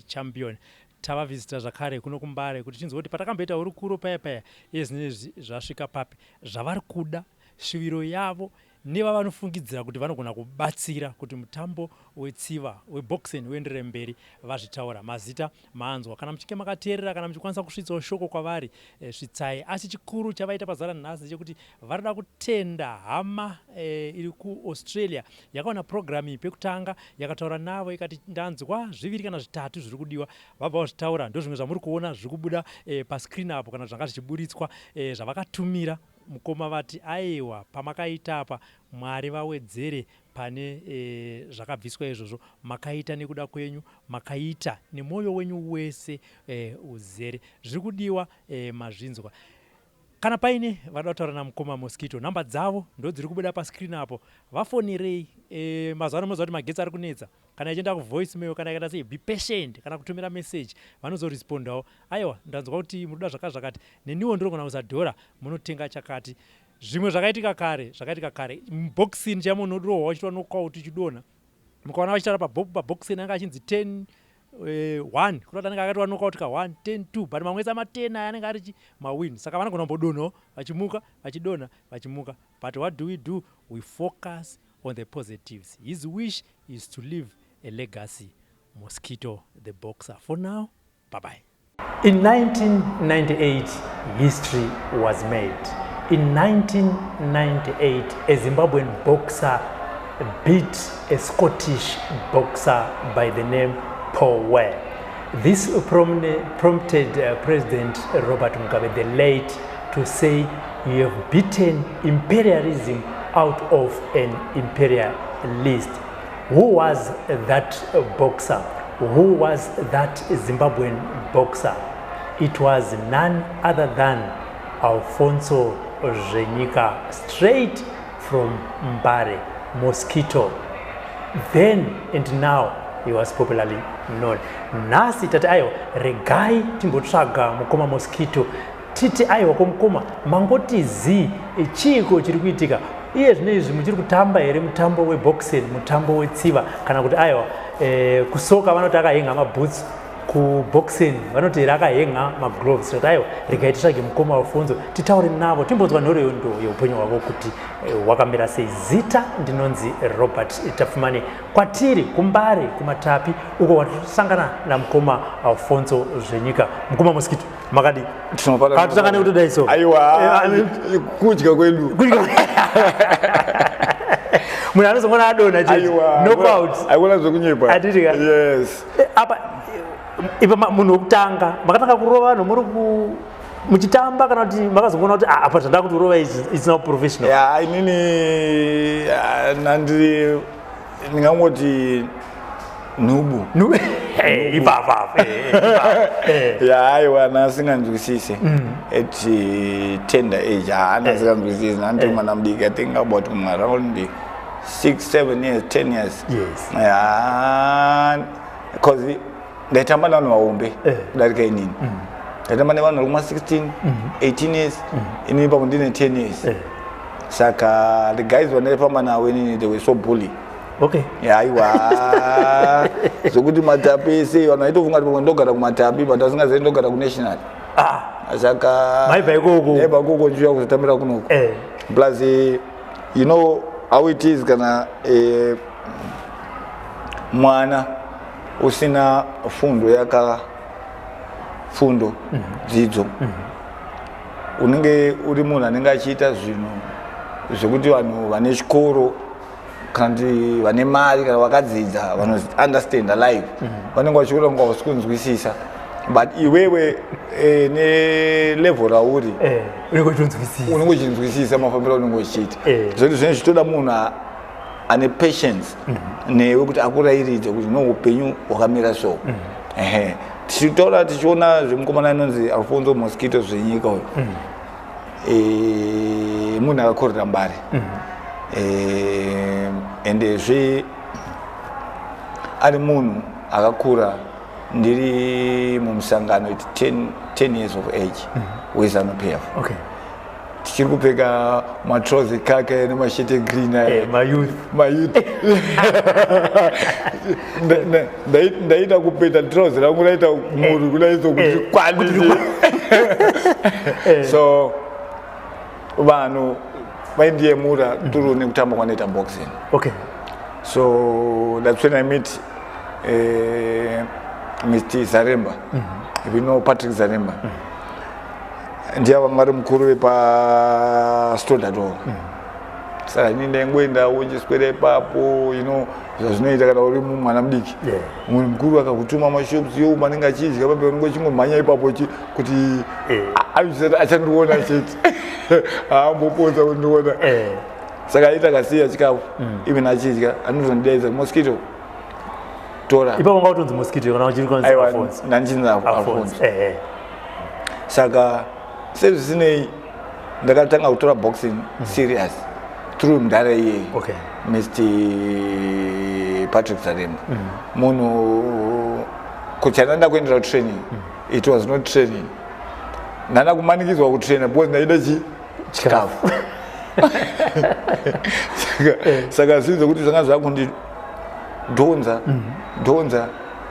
champion. Tavavhizita zvakare kuno kuMbare kuti tinzwe kuti patakamboita hurukuro paya paya, iye zvinezvi zvasvika papi, zvavari kuda, shuviro yavo nevavanofungidzira kuti vanogona kubatsira kuti mutambo wetsiva, weboxing, uenderere mberi. Vazvitaura mazita, manzwa. Kana muchinge makateerera, kana muchikwanisa kusvitsawo shoko kwavari, svitsai. Asi chikuru chavaita pazuva ranhasi ndechekuti varida kutenda hama iri kuAustralia yakaona purogiramu iyi pekutanga, yakataura navo ikati, "Ndanzwa zviviri kana zvitatu zviri kudiwa." Vabva vazvitaura, ndo zvimwe zvamuri kuona zviri kubuda pascreen apo kana zvanga zvichiburitswa, zvavakatumira mukoma. Vati, "Aiwa, pamakaita apa, Mwari vawedzere pane zvakabviswa izvozvo. Makaita nekuda kwenyu, makaita nemwoyo wenyu wese uzere. Zviri kudiwa mazvinzwa." Kana paine vada kutaura namukoma Mosquito, nhamba dzavo ndo dziri kubuda pascreen apo, vafonerei. Mazuva ano munoziva kuti magetsi ari kunetsa. Kana ichienda kuvoice mail kana ikaita sei, be patient, kana kutumira message, vanozorespondawo, "Aiwa, ndanzwa kuti muri kuda zvakati zvakati, neniwo ndinogona kuisa dhora munotenga chakati." Zvimwe zvakaitika kare, zvakaitika kare muboxing chaimo, unodirohwa uchitwa knockout uchidonha. Mukaona vachitaura paboxing, anga achinzi 10 1, kureva kuti anenge akatwa knockout ka 1 10 2, but mamwe ese ama10 aya anenge ari mawin. Saka vanogona kumbodonhawo, vachimuka, vachidonha, vachimuka. But what do we do? We focus on the positives. His wish is to leave a legacy. Mosquito the boxer. For now, bye bye. In 1998, history was made. In 1998, a Zimbabwean boxer beat a Scottish boxer by the name Paul Ware. This prompted President Robert Mugabe, the late, to say, "You have beaten imperialism out of an imperialist." Who was that boxer? Who was that Zimbabwean boxer? It was none other than Alfonso Zvenyika, straight from Mbare, Mosquito. Then and now he was popularly known. Nhasi tati, aiwa, regai timbotsvaga mukoma Mosquito, titi, "Aiwa, komukoma, mangoti zii, chiiko chiri kuitika iye zvino izvi? Muchiri kutamba here mutambo weboxing, mutambo wetsiva, kana kuti aiwa?" Kusoka vanoti akahenga maboots, kuboxing vanoti here akahenga magloves. Tati, aiwa, regai titsvage mukoma Alfonso, titaure navo, timbonzwa nhoroondo yeupenyu hwavo kuti hwakamira sei. Zita ndinonzi Robert Tafumani. Kwatiri kuMbare, kuMatapi uko, kwatisangana namukoma Alfonso Zvenyika. Mukoma Mosquito, makadi? Hatisangane kutodai so. Aiwa, kudya kwedu. Munhu anozongona adonha chete, knockout. Aikona zvekunyepa. Handiti ka? Yes. Apa ipa munhu wekutanga makatanga kurova vanhu muri ku Muchitamba kana kuti makazongoona kuti, "Ah, apa zvandava kutorova izvi, it's now professional"? Ya, inini, ah, nandiri, ndingangoti nhubu. Eh, ipapa ipapa. Ya, aiwa, nasinganzwisisi at tender age, haana asinganzwisisi. Nandiri mwana mudiki, I think about around 6, 7 years, 10 years. Ya, because ndaitamba nevanhu vahombe kudarika inini. Ndaitamba nevanhu vari kuma 16, 18 years, inini pamwe ndine 10 years. Saka the guys vandaifamba navo inini, they were so bully. Aiwa, zvokuti matapi ese vanhu vaitofunga kuti pamwe ndogara kumatapi, but asingazivi ndogara kuNational. Saka Maibva ikoko? Ndaibva ikoko, ndichiuya kuzotambira kunoku. Plus, you know how it is kana mwana usina fundo, yaka fundo, dzidzo, unenge uri munhu anenge achiita zvinhu zvekuti vanhu vane chikoro kana kuti vane mari kana vakadzidza, vanounderstanda life, vanenge vachiona kunga hausi kunzwisisa, but iwewe nelevel rauri, Unenge uchinzwisisa. Unenge uchinzwisisa mafambiro aunenge uchiita. Zvoti zvinenge zvitoda munhu ane patience newe kuti akurayiridze kuti no, upenyu hwakamira so. Ehe, tichitaura, tichiona zvemukomana anonzi Alfonso Mosquito Zvenyika uyu, munhu akakorera Mbare. Ende zve ari munhu akakura ndiri mumusangano at 10 years of age weZANU PF. Tichiri kupfeka matrousers kake nemasheti egreen aya. Mayouth. Mayouth. Ndaita kupeta trouser rangu raita muri kudaiso kuti rikwanise. So vanhu vaindiyemura turu nekutamba kwanoita boxing. So that's when I meet Mr Zaremba. If you know Patrick Zaremba, ndiye vanga vari mukuru wepaStodart. Saka ini ndaingoenda uchiswera ipapo, zvazvinoita kana uri mwana mudiki. Munhu mukuru akakutuma mashops, yo manenge achidya pape, unenge uchingomhanya ipapo kuti achandiona chete, haambopotsa kundiona. Saka aita akasiya chikafu, even achidya anozondidaidza, "Mosquito, tora." Ipapo wanga utonzi Mosquito kana uchiri kunzi Aiwa, Alphonse? Ndandichinzi Alphonse. Alphonse. Saka sezvisinei, ndakatanga kutora boxing serious through mudhara iyeye, Mr Patrick Zaremba. Munhu kuti andanda kuendera kutraining, it was not training, ndanda kumanikidzwa kutraina because ndaida chi chikafu. Saka zvinhu zvekuti zvanga zvakundidhonza dhonza,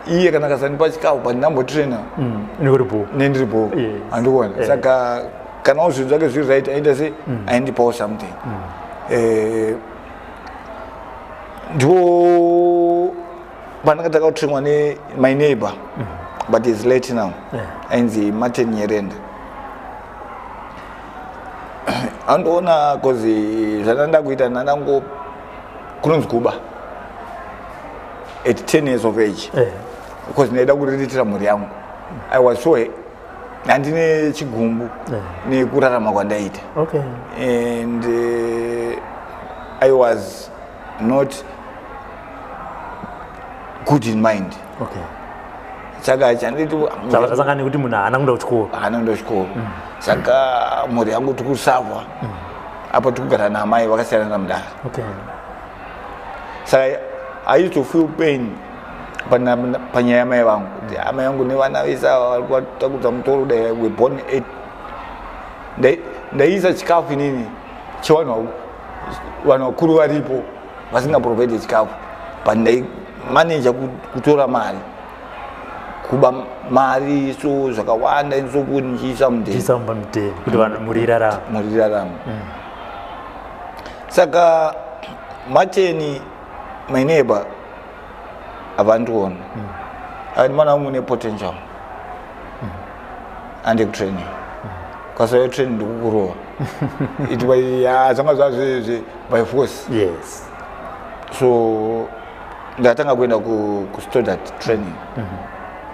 iye kana akasandipa chikafu, but ndambotraina, Unenge uri bho. Nendiri bho. Handikuona. Saka kanawo zvinhu zvake zviri right, aita se aindipawo something. Ndipo pandakatanga kutrainwa nemy neighbor, but is late now, ainzi Martin Nyerenda. Andoona cause zvandanda kuita, ndandango kunonzi kuba at 10 years of age, because ndaida kuriritira mhuri yangu. I was so handine chigumbu nekurarama kwandaita. And I was not good in mind. Saka chanditi Saka zvasangana nekuti munhu haana kuenda kuchikoro. Haana kuenda kuchikoro, saka mhuri yangu tikusavha apo, tikugara naamai vakasiyana namudara. Saka I used to feel pain panyaya yamai vangu, kuti amai vangu nevana vese ava vari kuvatakudza mutoro kudai. We born eight. Ndaiisa chikafu inini chevanhu, vanhu vakuru varipo vasingaprovide chikafu, but ndaimaneja kutora mari, kuba mari, so zvakawanda, sokuti ndichiisa mudheni. Chiisa mumba mudheni kuti vanhu mhuri irarama. Mhuri irarama. Saka Martin, my neighbor, avandiona akati, "Mwana wangu, une potential, ande kutraining. Kwasauya training, ndikukurova." It was, ya, zvanga zvazve by force. So ndakatanga kuenda kuStodart training.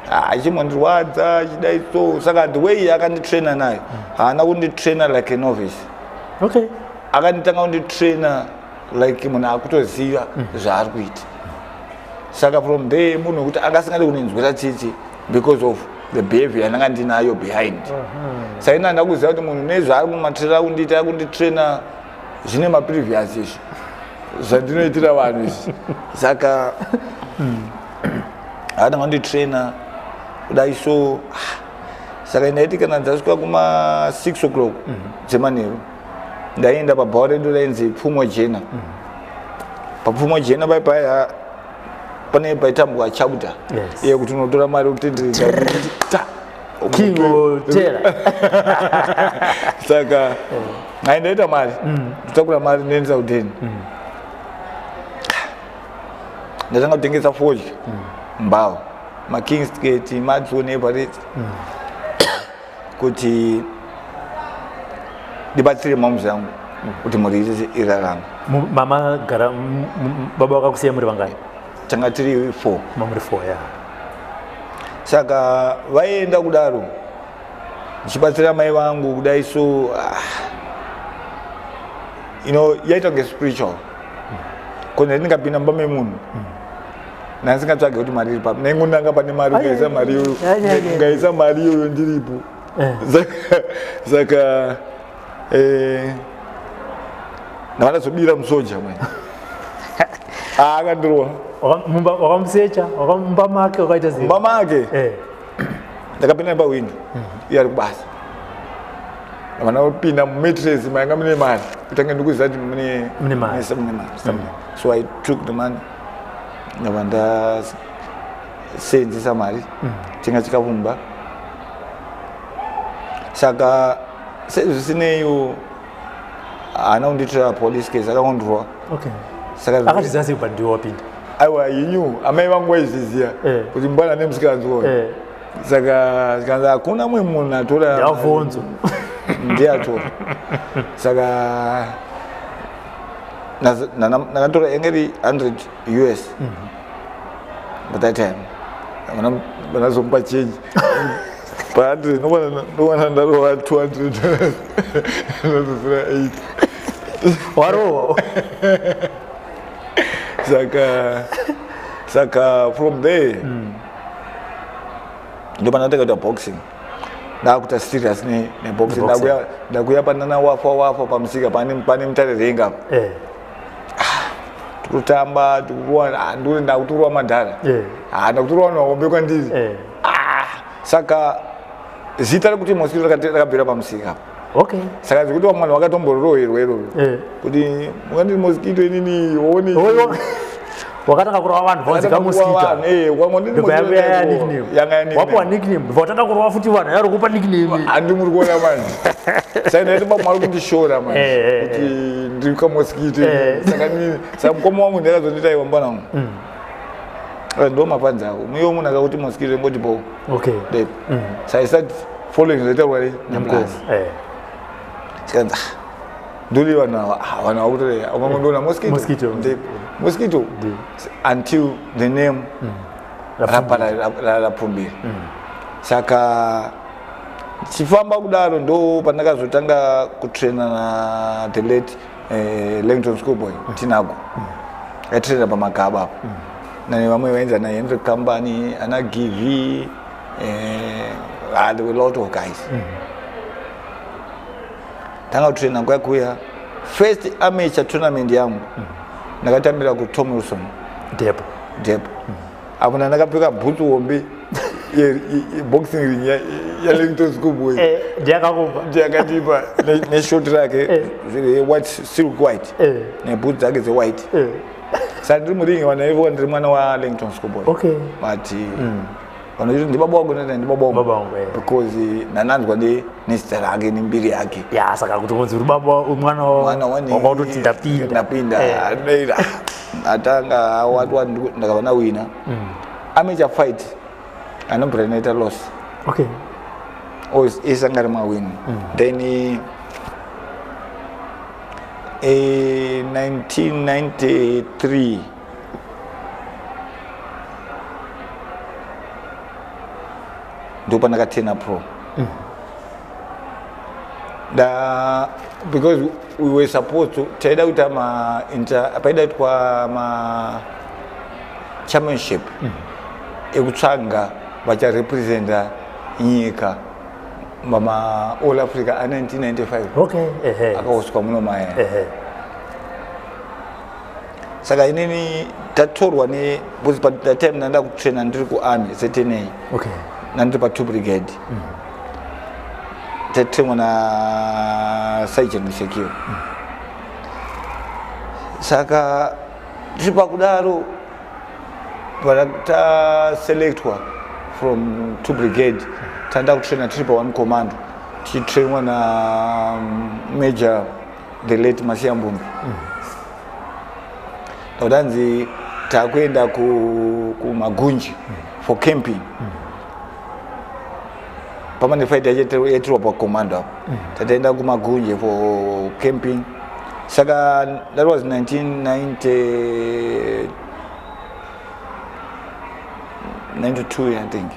Achimondirwadza chidai. So saka the way akanditraina nayo, haana kunditraina like a novice. Akanditanga kunditraina like munhu akutoziva zvaari kuita. Saka from there, munhu wekuti angasingadi kundinzwira tsitsi because of the behavior yandanga ndinayo behind. Saka ina ndakuziva kuti munhu nezvaari kumatraina kundiita, akunditraina zvine maprevious izvi zvandinoitira vanhu izvi. Saka akatanga kunditraina kudai. So saka ndaiti kana dzasvika kuma 6 o'clock dzemanheru, ndaienda pabhawa redu rainzi Pfumo Jena. PaPfumo Jena paipaya pane paitambwa chauta. Iye kuti unotora mari utendereza ta. King Otera. Saka ai ndaita mari, ndotakura mari, ndoendesa kudheni. Ndatanga kutengesa fodya mbao maKingsgate, Matson, Everest, kuti ndibatsire mamuzi angu kuti mhuri irarame. Mama gara baba vakakusiya muri vangani? Tanga tiri four. Mamuri four, ya. Saka vaienda kudaro ndichibatsira mai vangu kudai. So yaita kunge spiritual kona ndingapinda mumba memunhu ndandisingatsvage kuti mari iri papi, naingondanga pane mari, ungaisa mari iyoyo, ungaisa mari iyoyo ndiripo. Saka ndava ndazobira musoja mani, akandirwa. Wakamusecha mumba make, wakaita sei? Mumba make. Ndakapinda nepahwindo, iye ari kubasa. Ndavana kupinda mumattress mainga mune mari, kutanga ndikuziva kuti mune Mune mari. Mune mari somewhere. So I took the money, ndabva ndasenzesa mari tenga chikafu mumba. Saka sezvisineyo, haana kundiitira police case, akangondirwa. Saka Akatiziva sei kuti ndiwe wapinda? Aiwa, inyu amai vangu vaizviziva kuti mbwana nemusikanzwa. Saka zikanzi hakuna mumwe munhu atora. Ndavhonzo. Ndiye atora. Saka ndakatora yange iri 100 US by that time. Vanazomupa change pa 100, ndowana ndarova 200, ndazosira 8. Warohwa. Saka from there ndo pandatanga kuita boxing, ndakuita serious neboxing. Neboxing. Ndakuya panana Wafa Wafa pamusika, pane Mutare Renga apa. Tikutamba, tikuruwa, nduri ndakutorwa madhara. Ndakutorwa vanhu vahombe kwandiri. Saka zita rekuti Mosquito rakabvira pamusika apa. Saka zvekuti vamwe vanhu vakatomborohwerwa iroro kuti mukandiri Mosquito inini one. Wakatanga kurova vanhu vaonzeka Mosquito. Ndobva yanga ya nickname. Yanga. Wapiwa nickname, ndobva watanga kurova futi vanhu, yari kupa nickname. Handi muri kuona manje, saka ndaiti bamwe vari kundishora manje kuti ndiri kaMosquito. Saka mukoma wangu ndakazondita, iwa mbwana wangu, ndo mapanzi ako muiwo munhu akakuti Mosquito ingoti bo. Saka I start following zvaitaurwa namukoma. Sikanzi ndori vanhu ava, vanhu ava kutore ukangondiona Mosquito. Mosquito. Mosquito. Until the name rapfumbira. Saka chifamba kudaro, ndo pandakazotanga kutraina na the late Langton Schoolboy Tinago. Aitraina paMagaba apo nane vamwe vainzi ana Henry Company, ana Givi. There were a lot of guys. Tanga kutraina kuya kuya. First amateur tournament yangu ndakatambira kuTom Wilson. Depo. Depo apo ndandakapfeka bhutsu hombe yeboxing ring yaLangton Schoolboy. Ndiyakakupa. Ndiyakatipa neshoti rake zviri white, silk white, nebhutsu dzake dzewhite. Saka ndiri muringi, vanhu vaivoka ndiri mwana waLangton Schoolboy. But vanhu ndibaba wangu, ndati ndibaba wangu. Baba wangu. Because ndananzwa nezita rake nembiri yake. Ya, saka kuti kunzi uri baba mwana mwana wani wanga utoti ndapinda. Ndapinda. Atanga wati ndakava nawina amateur fight, anobvira ndaita loss. Always isanga ri mawin. Then 1993. Ndo pandakatena pro da because we were supposed to, taida kuita ma inter, paida kuitwa ma championship ekutsvaga vacharepresenta nyika mama All Africa a1995 akahostwa muno maya. Saka inini tatorwa ne, because pa that time ndanda kutraina ndiri kuarmy ZNA. Nandiri pa2 Brigade. Tatrainwa na Sergeant Musekiwa. Saka tiri pakudaro, taselectwa from 2 Brigade, tanda kutraina tiri pa1 Commando, tichitrainwa na Major the late Masiyambumbi. Takudanzi takuenda kuMagunji for camping. Pamane fight yaitirwa pacommando apo. Tataenda kuMagunje for camping. Saka that was 1990 92, I think.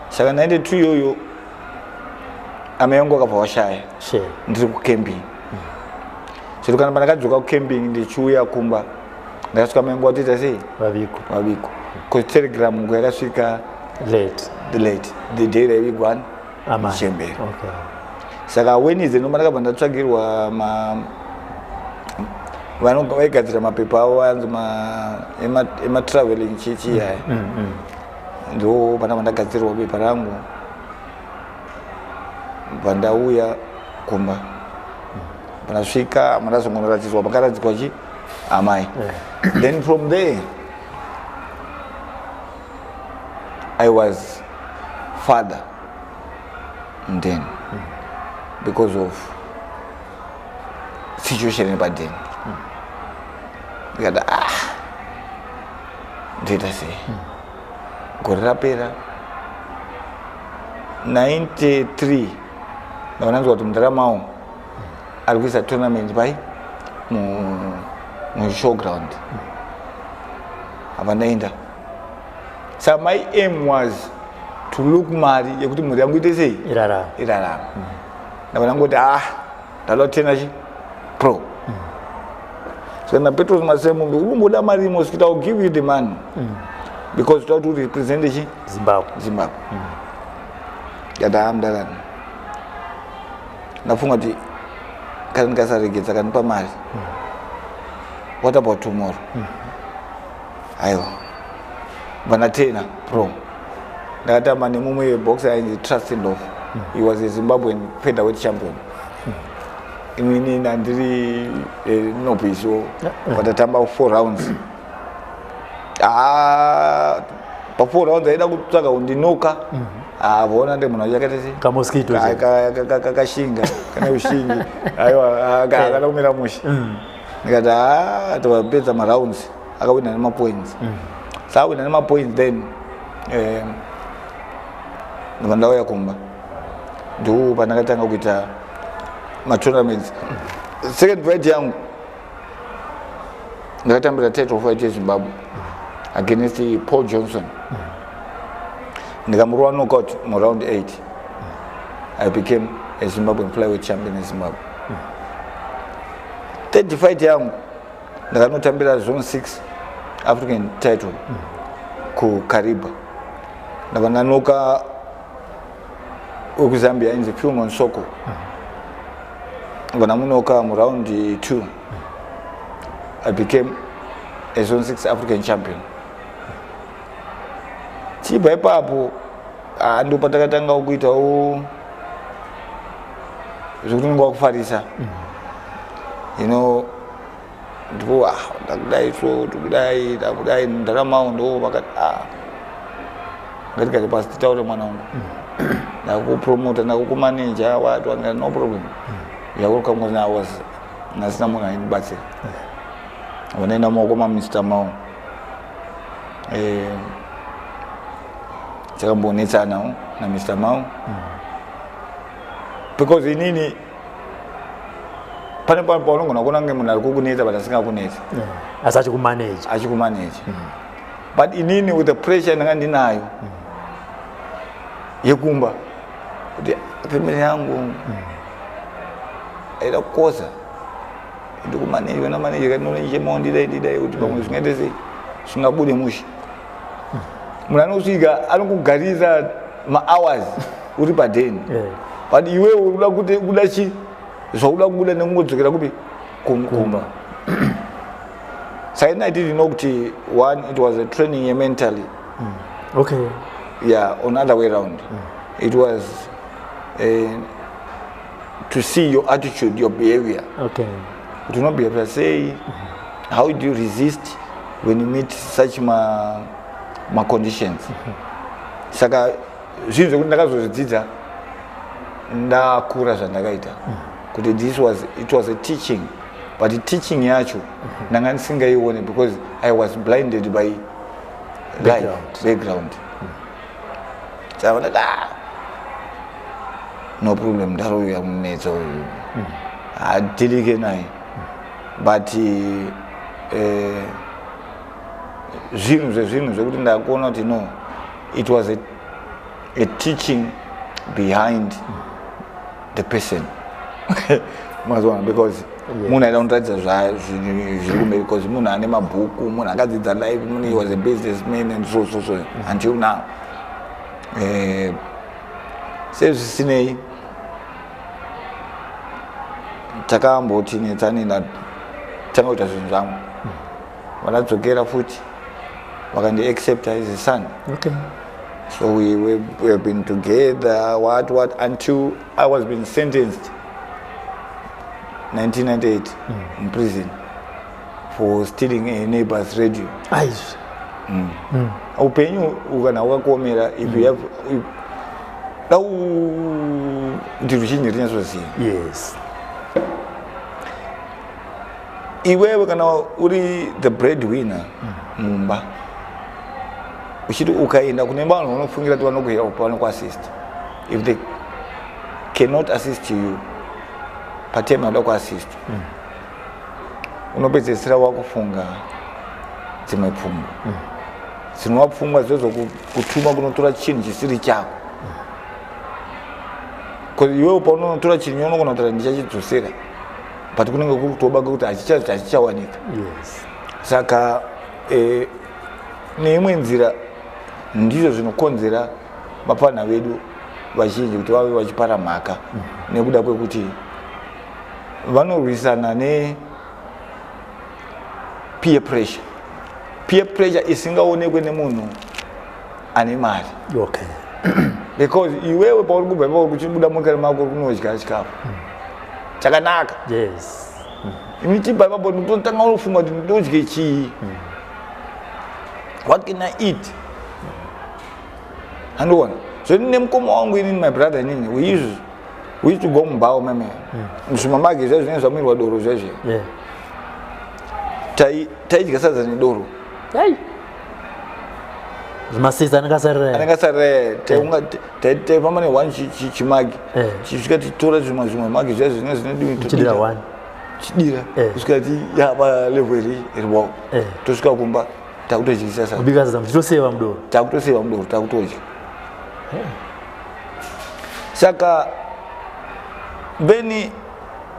Saka 92 iyoyo amai yangu akabva washaya. Ndiri kucamping. Zvino kana pandakadzoka kucamping ndichiuya kumba, ndakasvika mai yangu watoita sei? Vaviko. Vaviko, because telegram nguva yakasvika late. The late, the day raivigwa amai chembere. Saka Wednesday ndomba ndakabva ndatsvagirwa ma vaigadzira mapepa avo anzi ematraveling chichi aya. Ndo pandabva ndagadzirwa bepa rangu, bva ndauya kumba. Pandasvika, mandazongonoratidzwa pakaradzikwa chi amai. Then from there I was father then because of situation yepadeni. Ndikati, "Ah, ndoita sei?" Gore rapera 93, ndakananzwa kuti mudaramawo ari kuisa tournament pai mushowground. Apa ndaenda. Saka my aim was to look mari yekuti mhuri yangu ite sei? Irarama. Irarama. Ndabva ndangoti, "Ah, ndada kutena chi pro." So naPetros Masemumbi, "Unomboda mari imo?" "Sikuti I'll give you the money because toda kuti urepresente chi Zimbabwe." Zimbabwe. Ndikati, "Ha, mudarani." Ndafunga kuti kana ndikasaregedza kanipa mari, what about tomorrow? Aiwa, bva ndatena pro. Ndakatamba nemumwe boxer ainzi Trust Ndlovu. He was a Zimbabwean featherweight champion. Inini ndandiri novice. Patatamba four rounds, ah, pa four rounds aida kutsvaga kundinoka. Ah, vaona ndi munhu achakaita sei? Kamosquito. Kakashinga, kana ushingi. Aiwa, akada kumira mushe. Ndikati, "Ha." Tavapedza marounds, akawina nemapoints. Saka awina nemapoints, then ndobva ndauya kumba. Ndo pandakatanga kuita matournaments. Second fight yangu ndakatambira title fight yeZimbabwe against Paul Johnson. Ndikamurova knockout muround 8. I became a Zimbabwean flyweight champion in Zimbabwe. Third fight yangu ndakanotambira Zone 6 African title kuKariba. Ndabva ndanoka wekuZambia ainzi Filmon Soko. Ndabva ndamunoka muround 2. I became a Zone 6 African champion. Chibva ipapo, ah, ndo patakatanga kuitawo zvekuti unenge wakufarisa. Ndipo, ah, ndakudai, so ndikudai, ndakudai ndaramawo. Ndo vakati, "Ah, ngatigare pasi titaure, mwana wangu. Ndakupromota, ndakukumaneja watu wanga, no problem." Yakukamwe was nasina munhu aindibatsira. Vanoenda mumaoko maMr Mao. Takambonetsanawo naMr Mao because inini pane paunogona kuona kunge munhu ari kukunetsa but asingakunetsa. Asi achikumaneja. Achikumaneja, but inini with the pressure ndanga ndinayo. Yekumba kuti family yangu aida kukoza ndikumaneja namaneja katinochemawo, ndidai ndidai kuti pamwe zvingaite sei, zvingabude mushe. Munhu anosvika anokugarisa mahours uri padheni, but iwewe uda kuti kuda chi zvauda kubuda nekungodzokera kupi? Kumba. Saka ini I didn't know kuti one, it was a training yementally. Yeah, on other way round, it was to see your attitude, your behavior, kuti unobehave sei, how do you resist when you meet such ma conditions. Saka zvinhu zvekuti ndakazozvidzidza ndakura zvandakaita kuti this was it was a teaching, but teaching yacho ndanga ndisingaione because I was blinded by life. Background. Background. Saka ndati, "Ah, no problem, ndarouya munetso uyu hatilike naye." But zvinhu zvezvinhu zvekuti ndakuona kuti no, it was a teaching behind the person, mazoona, because munhu aida kundiratidza zviri kumberi, because munhu ane mabhuku, munhu akadzidza life, munhu, he was a businessman and so so so until now. Sezvisinei takamboti netsani, ndatanga kuita zvinhu zvangu, vakadzokera futi vakandiaccepta as a son. So we have been together, what what, until I was being sentenced 1998 in prison for stealing a neighbor's radio. Aizvi. Upenyu kana wakakuomera, if you have dau kuti ruzhinji rinyatsoziva, iwewe kana uri the bread winner mumba, uchiti ukaenda kune vanhu vanofungira kuti vanokuhelpa, vanokuassist, if they cannot assist you patime yauda kuassist, unopedzesera wakufunga dzimwe pfungwa, dzinova pfungwa dzezokutuma kunotora chinhu chisiri chako, because iwewe paunonotora chinhu unogona kutaura ndichachidzosera, but kunenge kuri kutoba kwekuti hachichawanika. Saka neimwe nzira ndizvo zvinokonzera vapfana vedu vazhinji kuti vave vachipara mhaka, nekuda kwekuti vanorwisana ne peer pressure, peer pressure isingaonekwe nemunhu ane mari, because iwewe pauri kubva ipapo kuchibuda mukari mako kunodya chikafu chakanaka, ini chibva ipapo ndotanga unofunga kuti ndodye chii, what can I eat? Handiona zvoni nemukoma wangu inini, my brother inini, we used to go mubhawa meme zvimamagi zvaizvo zvinenge zvamuirwa doro zvaizvo. Taidya sadza nedoro. Ai, zvimasisa anenge asarira. Anenge asarira. Taifamba neone chimagi, chisvika titora zvimwe zvimwe magi zvaizvo zvinenge zvinedii. Chidira one. Chidira kusvika ti yapa level iri iriwawo. Tosvika kumba takutodyisa sadza. Kubika sadza muchitoseva mudoro. Takutoseva mudoro, takutodya. Saka then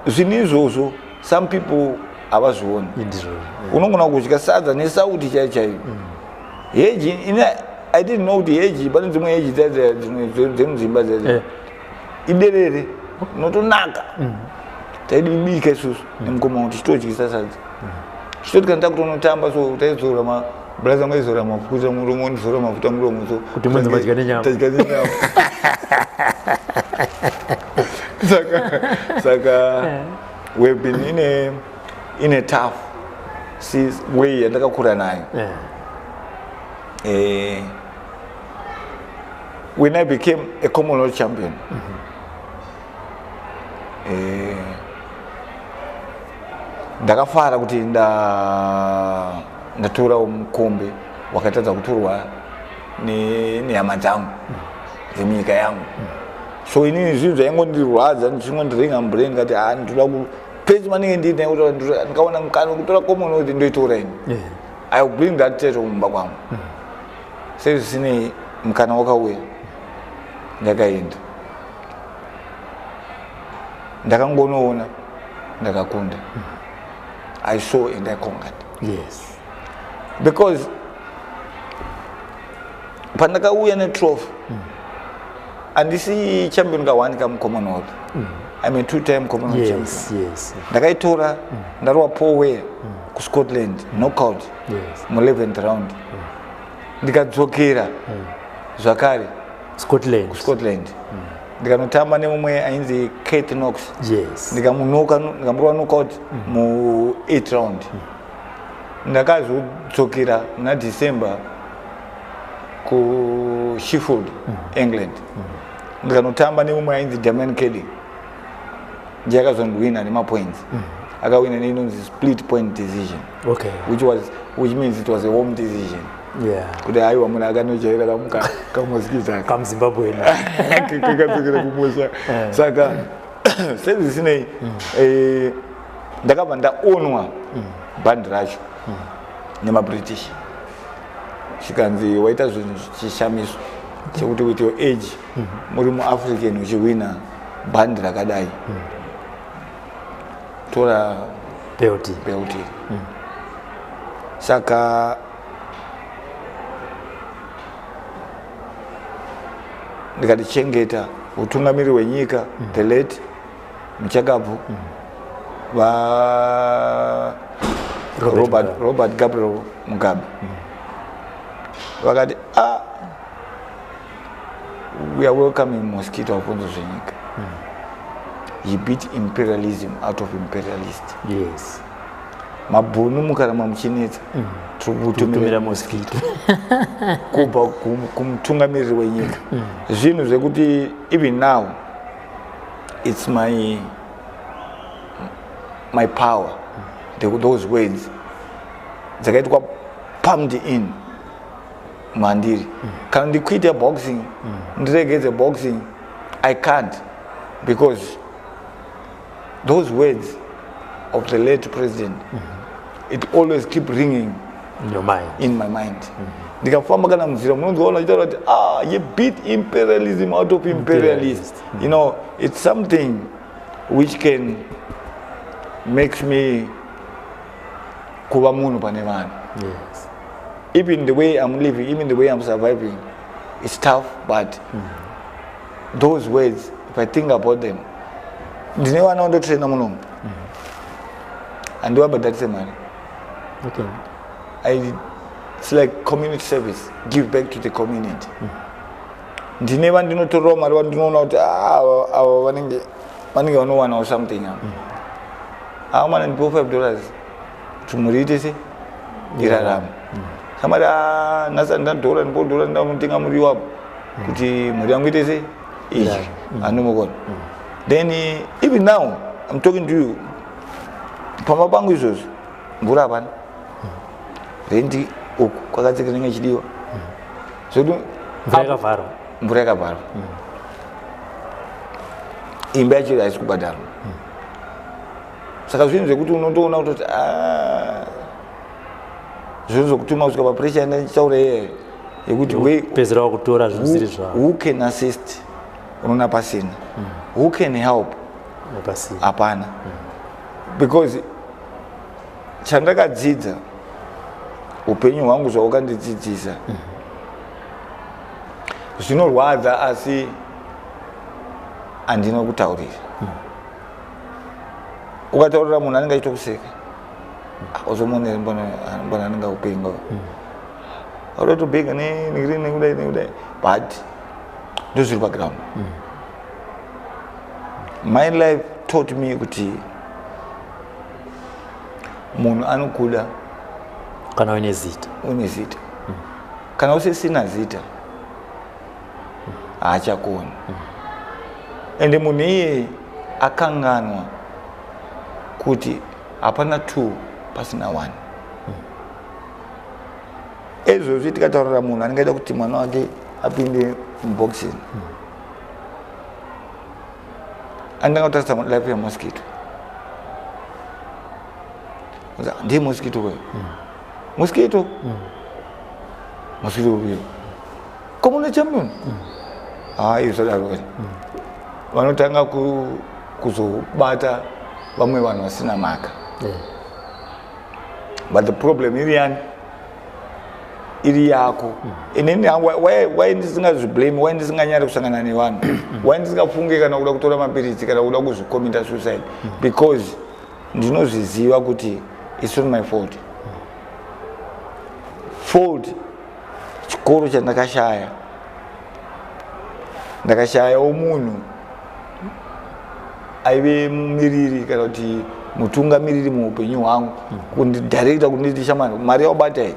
zvinhu izvozvo some people havazvioni. Indizvo. Unogona kudya sadza nesauti chaiyo chaiyo, heji ine, I didn't know kuti heji, pane dzimwe heji dzemudzimba dzadza iderere inotonaka. Taidibika isusu nemukoma wangu tichitodyisa sadza, tichitoti kana takutonotamba so taizora brother angu aizora mafuta muromo, ndizora mafuta muromo so. Kuti munzi madya nenyama. Tadya nenyama. Saka we've been in a tough way yandakakura nayo. When I became a Commonwealth champion, ndakafara kuti ndatora mukombe wakatadza kutorwa nehama dzangu dzemunyika yangu. So inini zvinhu zvaingondirwadza, ndichingondiringa mubrain, ndikati ha, ndinoda pesi manenge ndiine ndikaona mukana wekutora Commonwealth ndoitora ini. I will bring that title mumba kwangu. Sezvisinei mukana wakauya. Ndakaenda, ndakangonoona, ndakakunda. I saw and I conquered. Because pandakauya netrophy, handisi champion ka1 kamuCommonwealth, I'm a two time Commonwealth champion. Ndakaitora ndarova Paul Weir kuScotland, knockout mu11th round. Ndikadzokera zvakare Scotland. Scotland, ndikanotamba nemumwe ainzi Kate Knox. Ndikamunoka, ndikamurova knockout mu8 round. Ndakazodzokera muna December kuSheffield, England, ndikanotamba nemumwe ainzi Damian Kelly. Ndiye akazondiwina nemapoints. Akawina neinonzi split point decision, which means it was a home decision, kuti aiwa, munhu akanojaira kamuka kamosquito aka KamuZimbabwe. Kakadzokera kumusha. Saka sezvisinei, ndakabva ndaonwa bhandi racho nemaBritish, zvikanzi waita zvinhu chishamiso chekuti with your age, muri muAfrican, uchiwina bhandi rakadai, tora belt. Belt iri. Saka ndikatichengeta utungamiri hwenyika, the late muchakabvu va Robert Robert, Mugabe. Robert Gabriel Mugabe, vakati, "Ah, we are welcoming Mosquito Alfonso Zvenyika. He beat imperialism out of imperialist." Mabhunu mukaramba muchinetsa, tiri Kutumira kutumira mosquito. Kubva kumutungamiriri wenyika, zvinhu zvekuti even now it's my power. Those words dzakaitwa pumped in mandiri. Kana ndiquite boxing, ndiregedze boxing, I can't, because those words of the late president, it always keep ringing in your mind. In my mind. Ndikafamba kana munzira, munonzwaona achitaura kuti, "Ah, you beat imperialism out of imperialist." It's something which can makes me kuva munhu pane vanhu. Even the way I'm living, even the way I'm surviving, it's tough, but those words, if I think about them, ndine vana vandotraina munomu, handivabhadharise mari. It's like community service, give back to the community. Ndine vandinotorerawo mari, vandinoona kuti, "Ah, ava vanenge vanowanawo something ava. Ava mana ndipiwo $5 kuti mhuri iite se irarame." Samari, "Ah, nhasi handina dhora, ndipiwo dhora, ndamutenga muriwo apo kuti mhuri yangu ite se idye." Handomukona. Then even now I'm talking to you, pamba pangu izvozvi mvura hapana, rendi uku kwakatsika inenge ichidiwa zvokuti Mvura yakavharwa. Mvura yakavharwa, imba yacho haisi kubhadharwa. Saka zvinhu zvekuti unotoona kutoti, "Ah, zvinhu zvokutuma kusvika papressure yandichitaura iyeyo yekuti Pedzera wakutora zvinhu zvisiri zvavo. Who can assist, unoona pasina. Who can help, Pasina. hapana. Because chandakadzidza, upenyu hwangu zvaukandidzidzisa, zvinorwadza, asi handina kutaurira. Ukataurira munhu anenge achitokuseka, uzomuonera mbona anenge akupenga, autotobhega nekudai nekudai nekudai, but ndozviri paground. My life taught me kuti munhu anokuda kana uine zita. Une zita. Kana usisina zita, haachakoni. Ende munhu iyeye akanganwa kuti hapana two pasina one. Izvozvi tikataurira munhu anenge aida kuti mwana wake apinde muboxing, anotanga kutarisa life yamosquito. Ndiye mosquito weyo, mosquito, mosquito uyo, common champion. Hai, zvodaro. Vanotanga kuzobata vamwe vanhu vasina mhaka. But the problem iri yani? Iri yako. Inini hangu, why ndisingazviblame? Why ndisinganyari kusangana nevanhu? Why ndisingafunge kana kuda kutora mapiritsi kana kuda kuzvicommita suicide? Because ndinozviziva kuti it's not my fault. Fault chikoro chandakashaya, ndakashayawo munhu aive mumiriri kana kuti mutungamiriri muupenyu hwangu kundidirecta, kunditi, "Shamani, mari yaubata iyi."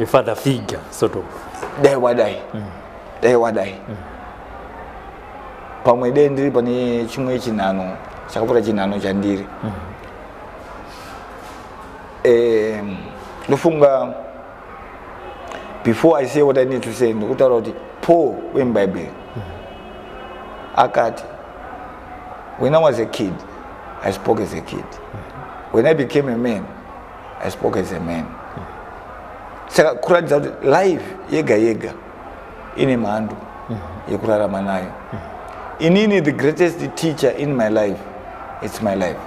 A father figure, sort of. Dai wadai, dai wadai, pamwe dai ndiri pane chimwe chinhano chakapfuura chinhano chandiri. Ndofunga before I say what I need to say, ndikutaura kuti Paul wemubhaibheri akati, "When I was a kid, I spoke as a kid. When I became a man, I spoke as a man." Saka kuratidza kuti life yega yega ine mhando yekurarama nayo. Inini, the greatest teacher in my life, it's my life.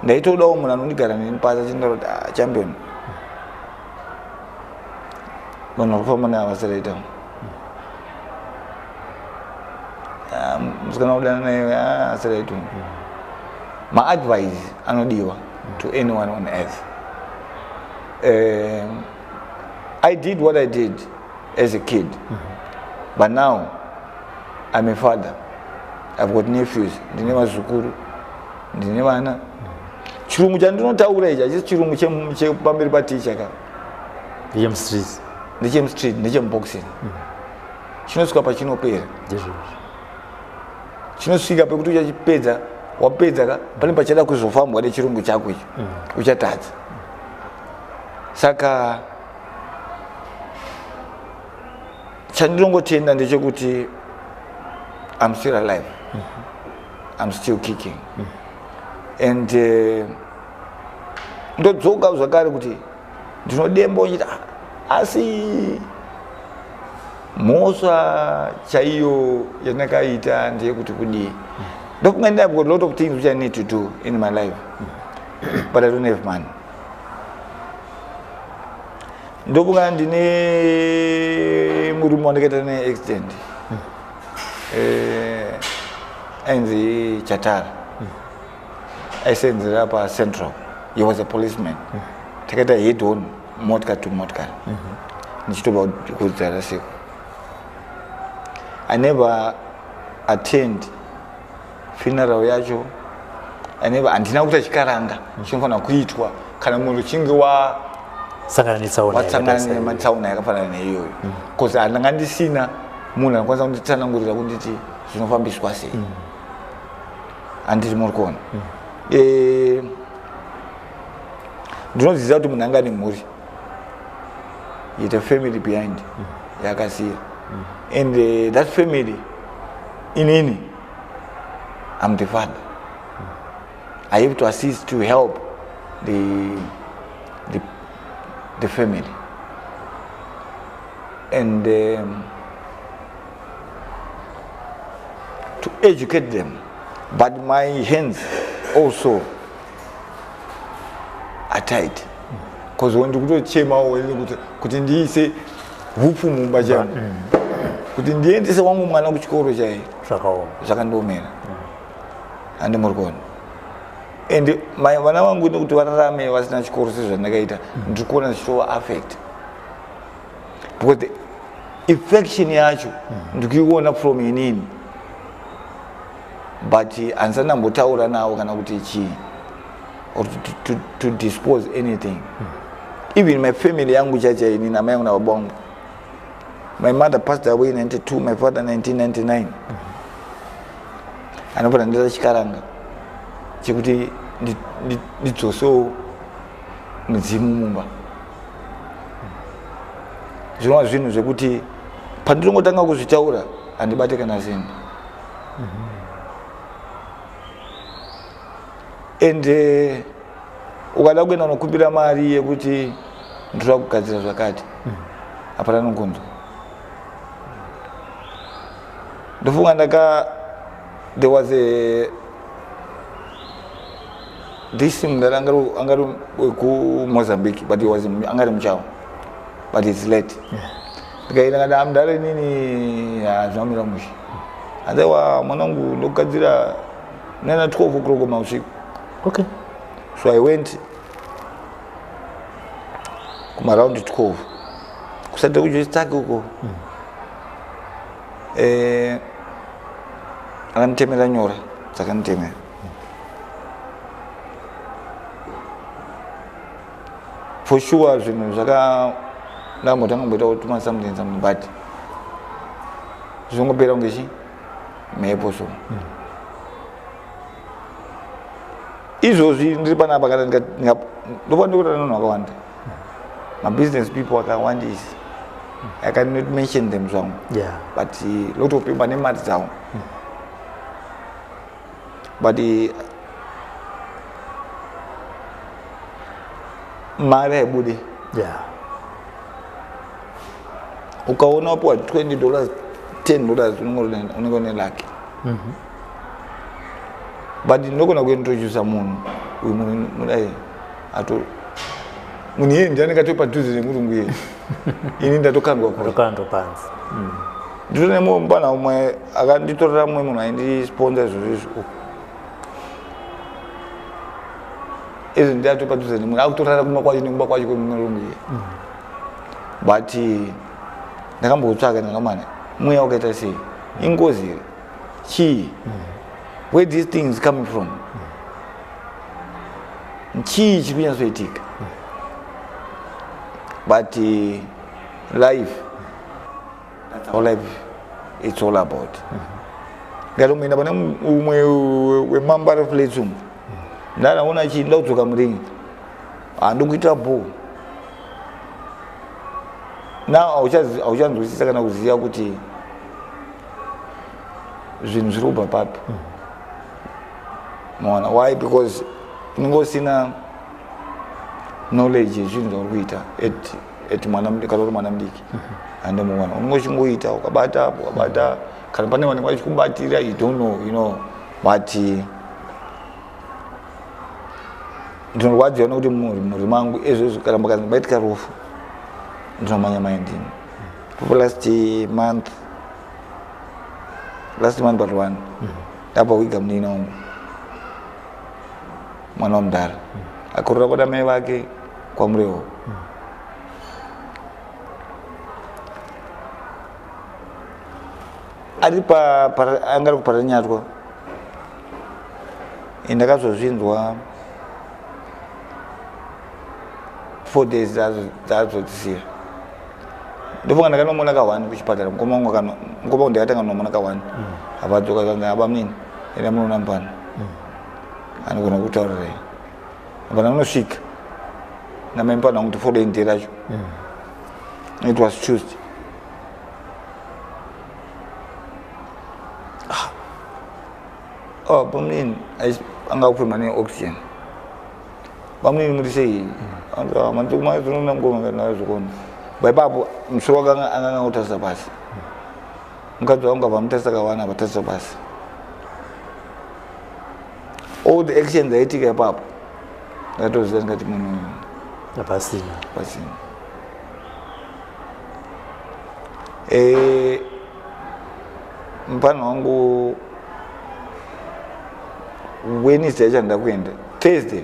Ndaitodawo munhu anondigara neni pasi achindaura kuti, "Ah, champion, vanhu vari kufamba naye havasiraita musikana kudana naye asiraita." Maadvice anodiwa to anyone on earth. I did what I did as a kid, but now I'm a father. I've got nephews, ndine vazukuru, ndine vana. Chirungu chandinotaura ichi hachisi chirungu chepamberi paticha ka. Ndechemustreet. Ndechemustreet, ndechemboxing. Chinosvika pachinopera. Ndizvozvo. Chinosvika pekuti uchachipedza, wapedza ka, pane pachada kuzofambwa nechirungu chako icho, uchatadza. Saka chandinongotenda ndechekuti I'm still alive, I'm still kicking. And ndodzoka zvakare kuti ndinodemba uchiti, "Ah, asi mhosva chaiyo yandakaita ndeyekuti kudii?" Ndofunga I've got a lot of things which I need to do in my life, but I don't have money. Ndofunga ndine murume wandakaita neaccident, ainzi Chatara, aisenzera paCentral. He was a policeman. Takaita head on, motikari to motikari, ndichitobva kuDzaraseko. I never attend funeral yacho. I never, handina kuita chikaranga chinofanira kuitwa kana munhu uchinge wa Sangana netsaona. Wasangana yakaita sei. Nematsaona yakafanana neiyoyo, because handanga ndisina munhu anokwanisa kunditsanangurira kunditi zvinofambiswa sei. Handiti muri kuona? Ndinoziva kuti munhu anga nemhuri, it a family behind yakasiya, and that family, inini I'm the father. I have to assist, to help the family and to educate them, but my hands also are tied, because ndikutochemawo kuti ndiise hupfu mumba changu, kuti ndiendese wangu mwana kuchikoro chai. Zvakaoma. Zvakandiomera, handi muri kuona? And vana vangu, nekuti vararame vasina chikoro sezvandakaita, ndiri kuona zvichitova affect, because the infection yacho ndikuiona from inini, but handisati ndambotaura navo kana kuti chii or to dispose anything. Even my family yangu chacha, inini, amai yangu nababa vangu, my mother passed away in 92, my father 1999. Anofana ndaita chikaranga chekuti ndidzosewo mudzimu mumba, zvinova zvinhu zvekuti pandinongotanga kuzvitaura handibate kana sendi. And ukada kuenda unokumbira mari yekuti ndoda kugadzira zvakati, hapana nokunzwa. Ndofunga ndaka, there was a this mudhara angari wekuMozambique, but he was angari muchawa, but it's late. Ndikaenda kada mudhara, inini hazvinomira mushe. Andaiwa mwana wangu, ndokugadzira nana 12 o'clock mausiku. So I went kumaround 12 kusati kujoistaki uko. Akanditemera nyora dzakanditemera. For sure zvinhu zvaka ndambotanga mboita kutuma something something, but zvingopera kunge chi mhepo. So izvozvi ndiri panapa, kana ndopa ndikuta nevanhu vakawanda, mabusiness people akawandisa. I cannot mention them zvangu, but lot of people vane mari dzavo, but mari haibude. Ukaona wapiwa $20, $10, unenge une lucky. But ndinogona kuintrodusa munhu uyu, munhu mudai ato munhu iyeye ndiani katoi padhuze nemurungu iyeye, ini ndatokandwa kure. Rukando panzi. Nditone mupana umwe akanditorera mumwe munhu aindisponsa izvozvo izvi uku izvi, ndiato padhuze nemunhu akutorara kumba kwacho nekumba kwacho kwemurungu iye. But ndakambotsvaka, ndakamana mweya wakaita sei, ingozi here, chii, where these things coming from, chii chiri kunyatsoitika? But life, that's how life it's all about. Ngatomboenda pane umwe wemambara flats umu, ndanaona chii, nda kudzoka muringi, handikuita bho. Now hauchanzwisisa kana kuziva kuti zvinhu zviri kubva papi. Maona why? Because unenge usina knowledge yezvinhu zvauri kuita at mwana kana uri mwana mudiki, handimuona, unenge uchingoita ukabata apo, ukabata, kana pane vanenge vachikubatira, you don't know, you know. But ndinorwadziwa nekuti mhuri mangu izvozvi kana makanzi rufu, ndinomanya mai ndini. Last month, last month but one, ndabva kuiga munina wangu, mwana wamudhara akurira kwada mai vake kwaMurewo. Ari anga ari kuParanyatwa. Ndakazozvinzwa 4 days dzazodzisiya. Ndofunga ndakanomona ka1 kuchipatara, mukoma wangu mukoma wangu ndakatanga nomona ka1, abadzoka kanzi, "Aba munini, enda munoona mupana, anogona kutaurirai." Apa ndanosvika namai mupana wangu kuti following day racho, it was Tuesday. Ah. Oh, bamunini anga kufema neoxygen. "Bamunini, muri sei?" Mandikumazonoona mukoma ndazvikona baipapo musoro wake anga kutarisa pasi. Mukadzi wangu abva amutarisa kawana, abatarisa pasi. All the actions aitika ipapo, ndakatoziva, ndikati munhu uyu hapasina. Pasina. Mupana wangu Wednesday yacho handida kuenda, Thursday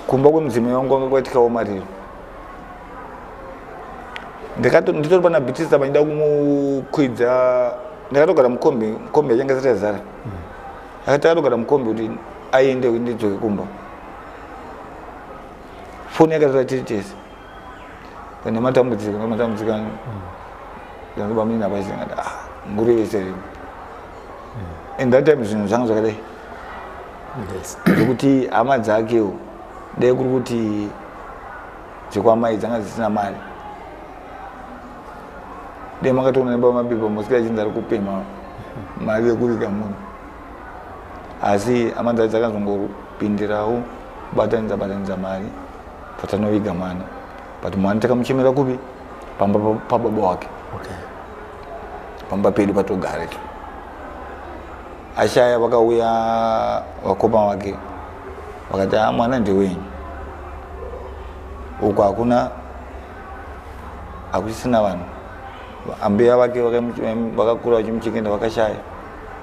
kumba kwemudzimai wangu wanga kwaitikawo mariro. Nditori pana Bhitisa pandida kumukwidza, ndakatogara mukombi, kombi yachanga isati yazara. Akati akatogara mukombi kuti aende kuti ndidzoke kumba. Foni yakatora tiri tese pane matambudziko nematambudziko ndanoba munini apa ngati, ah, ngurevese rini. And that time zvinhu zvanga zvakadai zvekuti hama dzakewo, dai kuri kuti dzekwamai dzanga dzisina mari, dai makatoona nepamapepa mosika achinzi ari kupema mari yekuviga munhu. Asi hama dzake dzakazongopindirawo kubatanidza batanidza mari patanoviga mwana. But mwana takamuchemera kupi? Pamba pababa wake. Pamba pedu patogara tu. Ashaya, vakauya vakoma vake vakati, "A, mwana ndewenyu uku, hakuna, hakusisina vanhu." Ambuya vake vakakura vachimuchengeta vakashaya,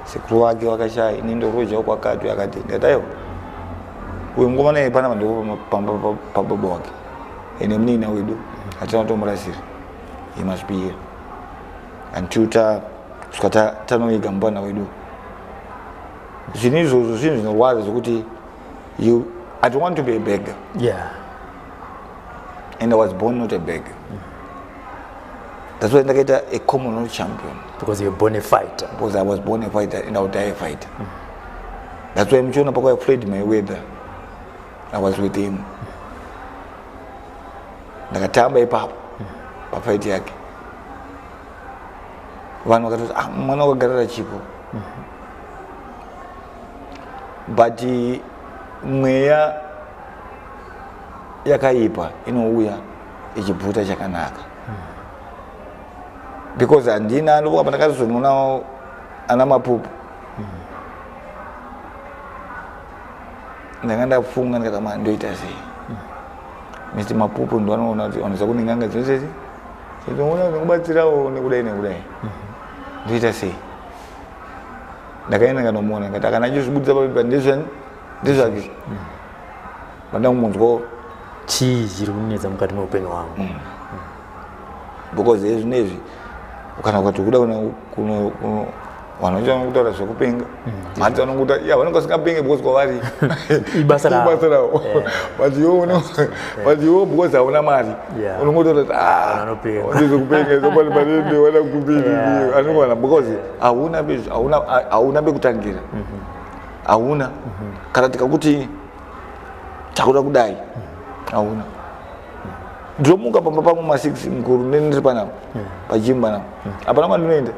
sekuru vake vakashaya, ini ndoroja kwakati akati. Ndikati, "Aiwa, uyu mukomana iye panapa ndipo pamba pababa wake, ene munin'ina wedu, hatina kutomurasira. He must be here until tasvika tanoiga mupana wedu." Zvinhu izvozvo zvinhu zvinorwadza zvekuti you, I don't want to be a beggar. And I was born not a beggar. That's why ndakaita a Commonwealth champion. Because you're born a fighter. Because I was born a fighter and I will die a fighter. That's why muchiona pakauya Floyd Mayweather, I was with him, ndakatamba ipapo pafight yake. Vanhu vakatoti, "Ah, mwana wakagarira chipo." But mweya yakaipa inouya ichibvuta chakanaka, because handina ndofunga pandakazonoona ana Mapupu, ndanga ndafunga ndikati, "Ma, ndoita sei?" Mr Mapupu ndovanoona kuti vanoza kune nganga dzosesi, ndinoona ndikubatsirawo nekudai nekudai, ndoita sei? Ndakaenda ndikanomuona, ndikati, "Akana achizvibudisa papepa ndezvani, ndezvake." Vandakumunzwawo. Chii chiri kunetsa mukati meupenyu hwangu? Because ezvinezvi kana ukati kuda kuno vanhu vacho kutaura zvekupenga, mhatsi vanongoita ya vanonge vasingapenge because kwavari Ibasa ravo. Ibasa ravo. But iwo because hauna mari, unongotaura kuti, "Ah, Vanopenga. ndezvekupenga zopani panende wana kupini." Anongwana because hauna hauna pekutangira, hauna kana tikakuti takuda kudai, hauna. Ndinomuka pamba pangu ma6 mukuru, ndiri panapa pagym panapa, hapana kwandinoenda,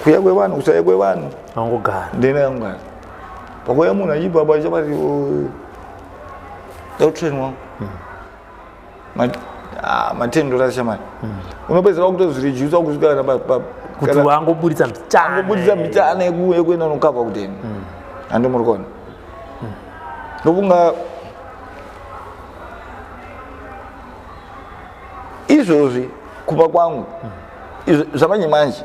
kuya kwevanhu, kusaya kwevanhu. Angogara. Ndena yangara pakuya munhu achibva apa achabati dautrain wangu ma10 dollars, shamani, unopedzera wakutozviredusa kusvika kana kuti wangoburitsa mbichana. Angobudisa mbichana yekuenda unokavha kuteni handi muri kuona. Ndofunga izvozvi kupa kwangu izvo zvamanje manje,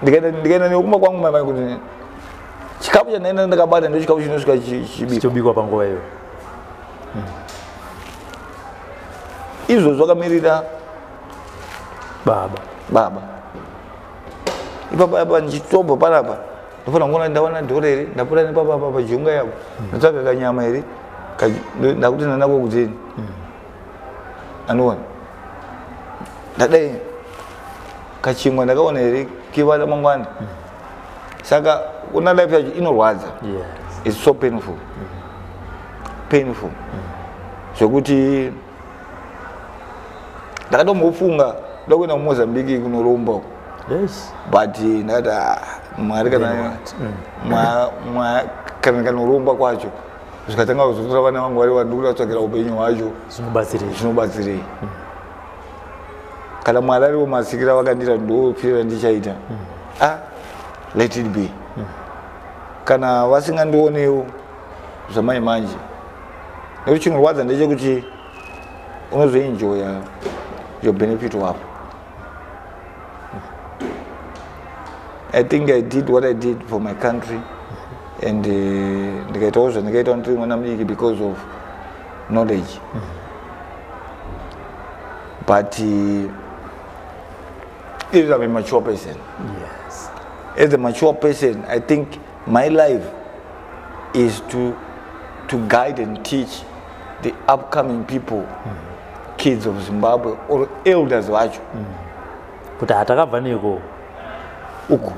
ndikaenda nekumba kwangu mai kuti chikafu chandaenda ndakabata ndo chikafu chinosvika chibikwa. Chichobikwa panguva iyo. Izvozvo zvakamirira baba. Baba ipapa apa ndichitobva panapa, ndofanira kuona ndawana dhora here, ndapura nepapa apa pajunga yapo, ndotsvaga kanyama here, ndakuti ndanako kuteni anoona ndadai kachingwa ndakaona here kivana mangwana. Saka kuna life yacho inorwadza. It's so painful, painful zvekuti ndakatombofunga kuda kuenda kuMozambique kunoromba uko. But ndakati, "Ah, Mwari, kana Then what? Kana ndikanoromba kwacho zvikatanga kuzotora vana vangu vari vanhu, ndikuda kutsvakira upenyu hwacho." Zvinobatsirei? Zvinobatsirei kana Mwari ariwo masikira vakandira ndopfirira ndichaita? Ah, let it be. Kana vasingandionewo zvamai manje, nekuti chinorwadza ndechekuti unozoenjoya your benefit wapo. I think I did what I did for my country and ndikaitawo zvandikaita ndiri mwana mudiki because of knowledge, but if I'm a mature person, as a mature person, I think my life is to guide and teach the upcoming people, kids of Zimbabwe or elders vacho. Kuti hatakabva neko. Uku.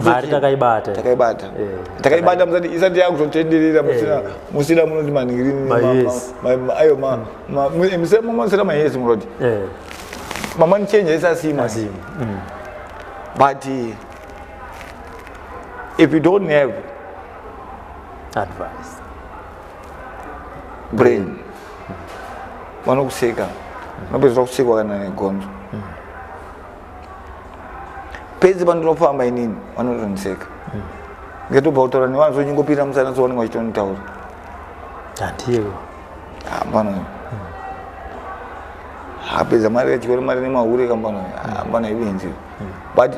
Mari takaibata. Takaibata. Takaibata. Takaibata musati isati yakutotenderera, musina musina munoti manhigirini. Mayesi. Ayo musina musina mayesi munoti mamoney changer isasima. Asima. But if you don't have advice, brain, vanokuseka, unopedzisira kusekwa kana negonzo. Pese pandinofamba inini vanotondiseka. Ndikatobva kutaura nevanhu sonyingopira musana, so vanenge vachitonitaura. Handiyo. Hapana, apedza mari achitora mari nemahure kambano, hapana, ibenzi. But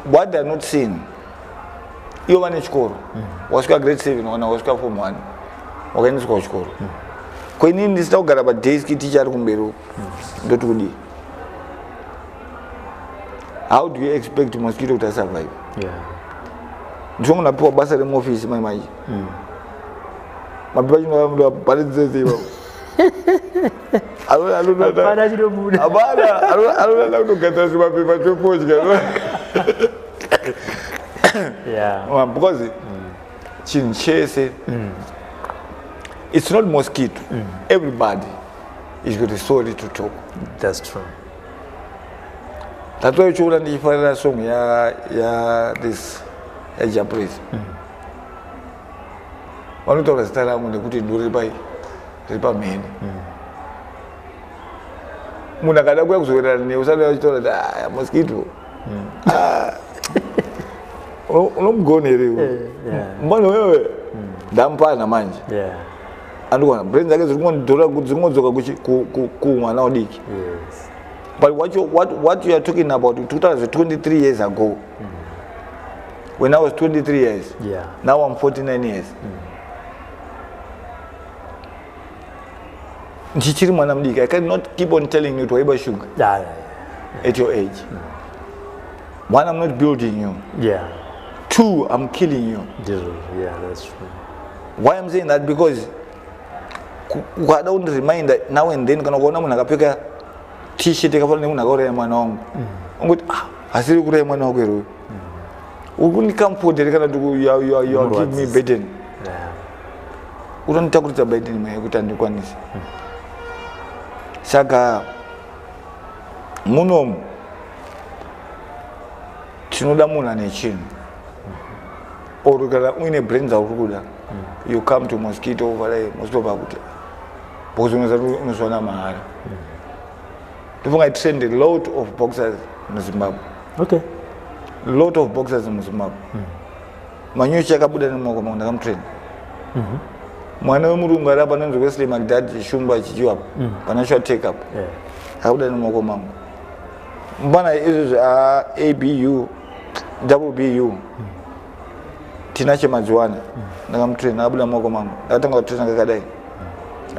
what they are not seeing, ivo vane chikoro, wasvika grade 7 kana wasvika form 1, wakaendeswa kuchikoro. Ko inini ndisina kugara padesk, ticha ari kumberi uko, ndoti kudii? How do you expect Mosquito kuti asurvive? Ndinogona piwa basa remuofisi mai manje, mapepa chinoabharidzese ipapo. Hapana chinobuda. Hapana, anoda kutogadzira zvimapepa twefodya. Because chinhu chese, it's not Mosquito, everybody is got a story to talk. That's true. That's why uchiona ndichifarira song ya this yaJah Prayzah. Vanotaura zita rangu nekuti ndori pai riri pamhene. Munhu akada kuya kuzowererana newe, usada achitaura kuti, "Aya Mosquito." Ah. Unomugona here iwe? Mbona wewe ndamupana manje? Andikuona brain dzake dziri kungodhora, dziri kungodzoka kumwana udiki. But what you are talking about, tikutaura zve 23 years ago, when I was 23 years. Now I'm 49 years, ndichiri mwana mudiki. I cannot keep on telling you kuti waiba sugar at your age. One, I'm not building you. Two, I'm killing you. Ndizvo. Yeah, that's true. Why I'm saying that? Because ukada kundireminder now and then, kana ukaona munhu akapfeka T-shirt yakafanana nemunhu akauraya mwana wangu, ungoti, "Ah, hasiri kuuraya mwana wako here uyu? Uri kundicomfort here kana kuti you are give me Murwadzisa. burden?" Utonitakuridza burden maya yekuti handikwanisi. Saka munomu tinoda munhu ane chinhu, or kana uine brain dzauri kuda, you come to Mosquito. Vadai Mosquito pakuti, because unozwana mahara. Ndofunga I trained a lot of boxers muZimbabwe. Lot of boxers muZimbabwe. Manyuchi akabuda nemaoko mangu, ndakamutrain. Mwana wemurungu ari apa anonzi Wesley Magdad Shumba, chichiwapo pana take up, akabuda nemaoko mangu. Mbana izvozvi abu double bu tina chemadziwana, ndakamutrain, akabuda mumaoko mangu. Ndakatanga kutraina kakadai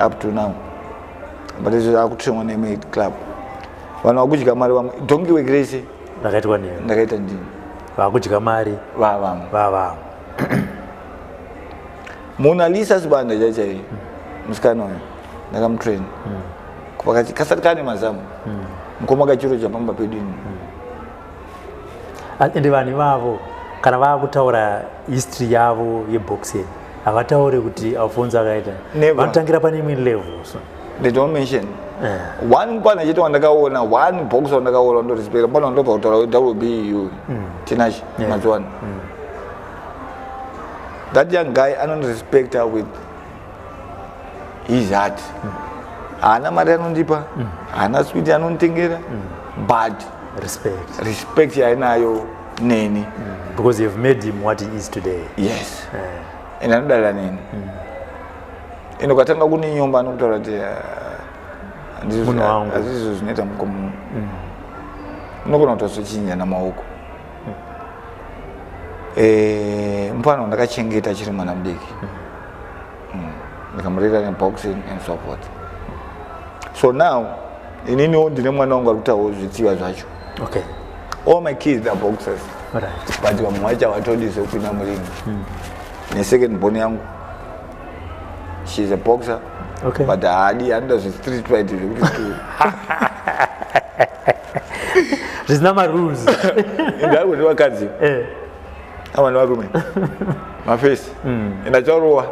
up to now, but izvozvi akutrainwa nemate club, vanhu vakudya mari vamwe, donkey work rese. Rakaitwa newe. Ndakaita ndini. Vakudya mari. Vavamwe. Vavamwe. Mona Lisa Sibanda chaichai, musikana uyu ndakamutrain pakati kasati kane mazamu, mukoma kachiro chapamba pedu ini. Ende vanhu ivavo kana vaakutaura history yavo yeboxing, havatauri kuti Alfonso akaita. Never. Vanotangira pane imwe level, so They don't mention one mupana chete wandakaona, one box wandakaona wandorespecta, mupana wandobva kutaura WBU Tinachi Mazuwana. That young guy anondirespecta with his heart. Haana mari anondipa, haana switi anonditengera, but respect. Respect yainayo neni. Because you've made him what he is today. Yes, and anodada neni, ende ukatanga kuninyomba anokutaura kuti, "Ah, Munhu wangu." Hazvizvo zvinoita mukomo, unogona kutozochinja namaoko. Mufana wandakachengeta achiri mwana mudiki, ndikamurera neboxing and so forth. So now ininiwo ndine mwana wangu ari kutawo zvitsiva zvacho. All my kids are boxers. But vamwe vacho havatodi zvekupinda muring. Nesecond born yangu, she's a boxer, but haadi, anoda zvestreet fight zvekuti Zvisina marules. Ende ari kuti vakadzi ava nevarume mafesi, ende acharowa,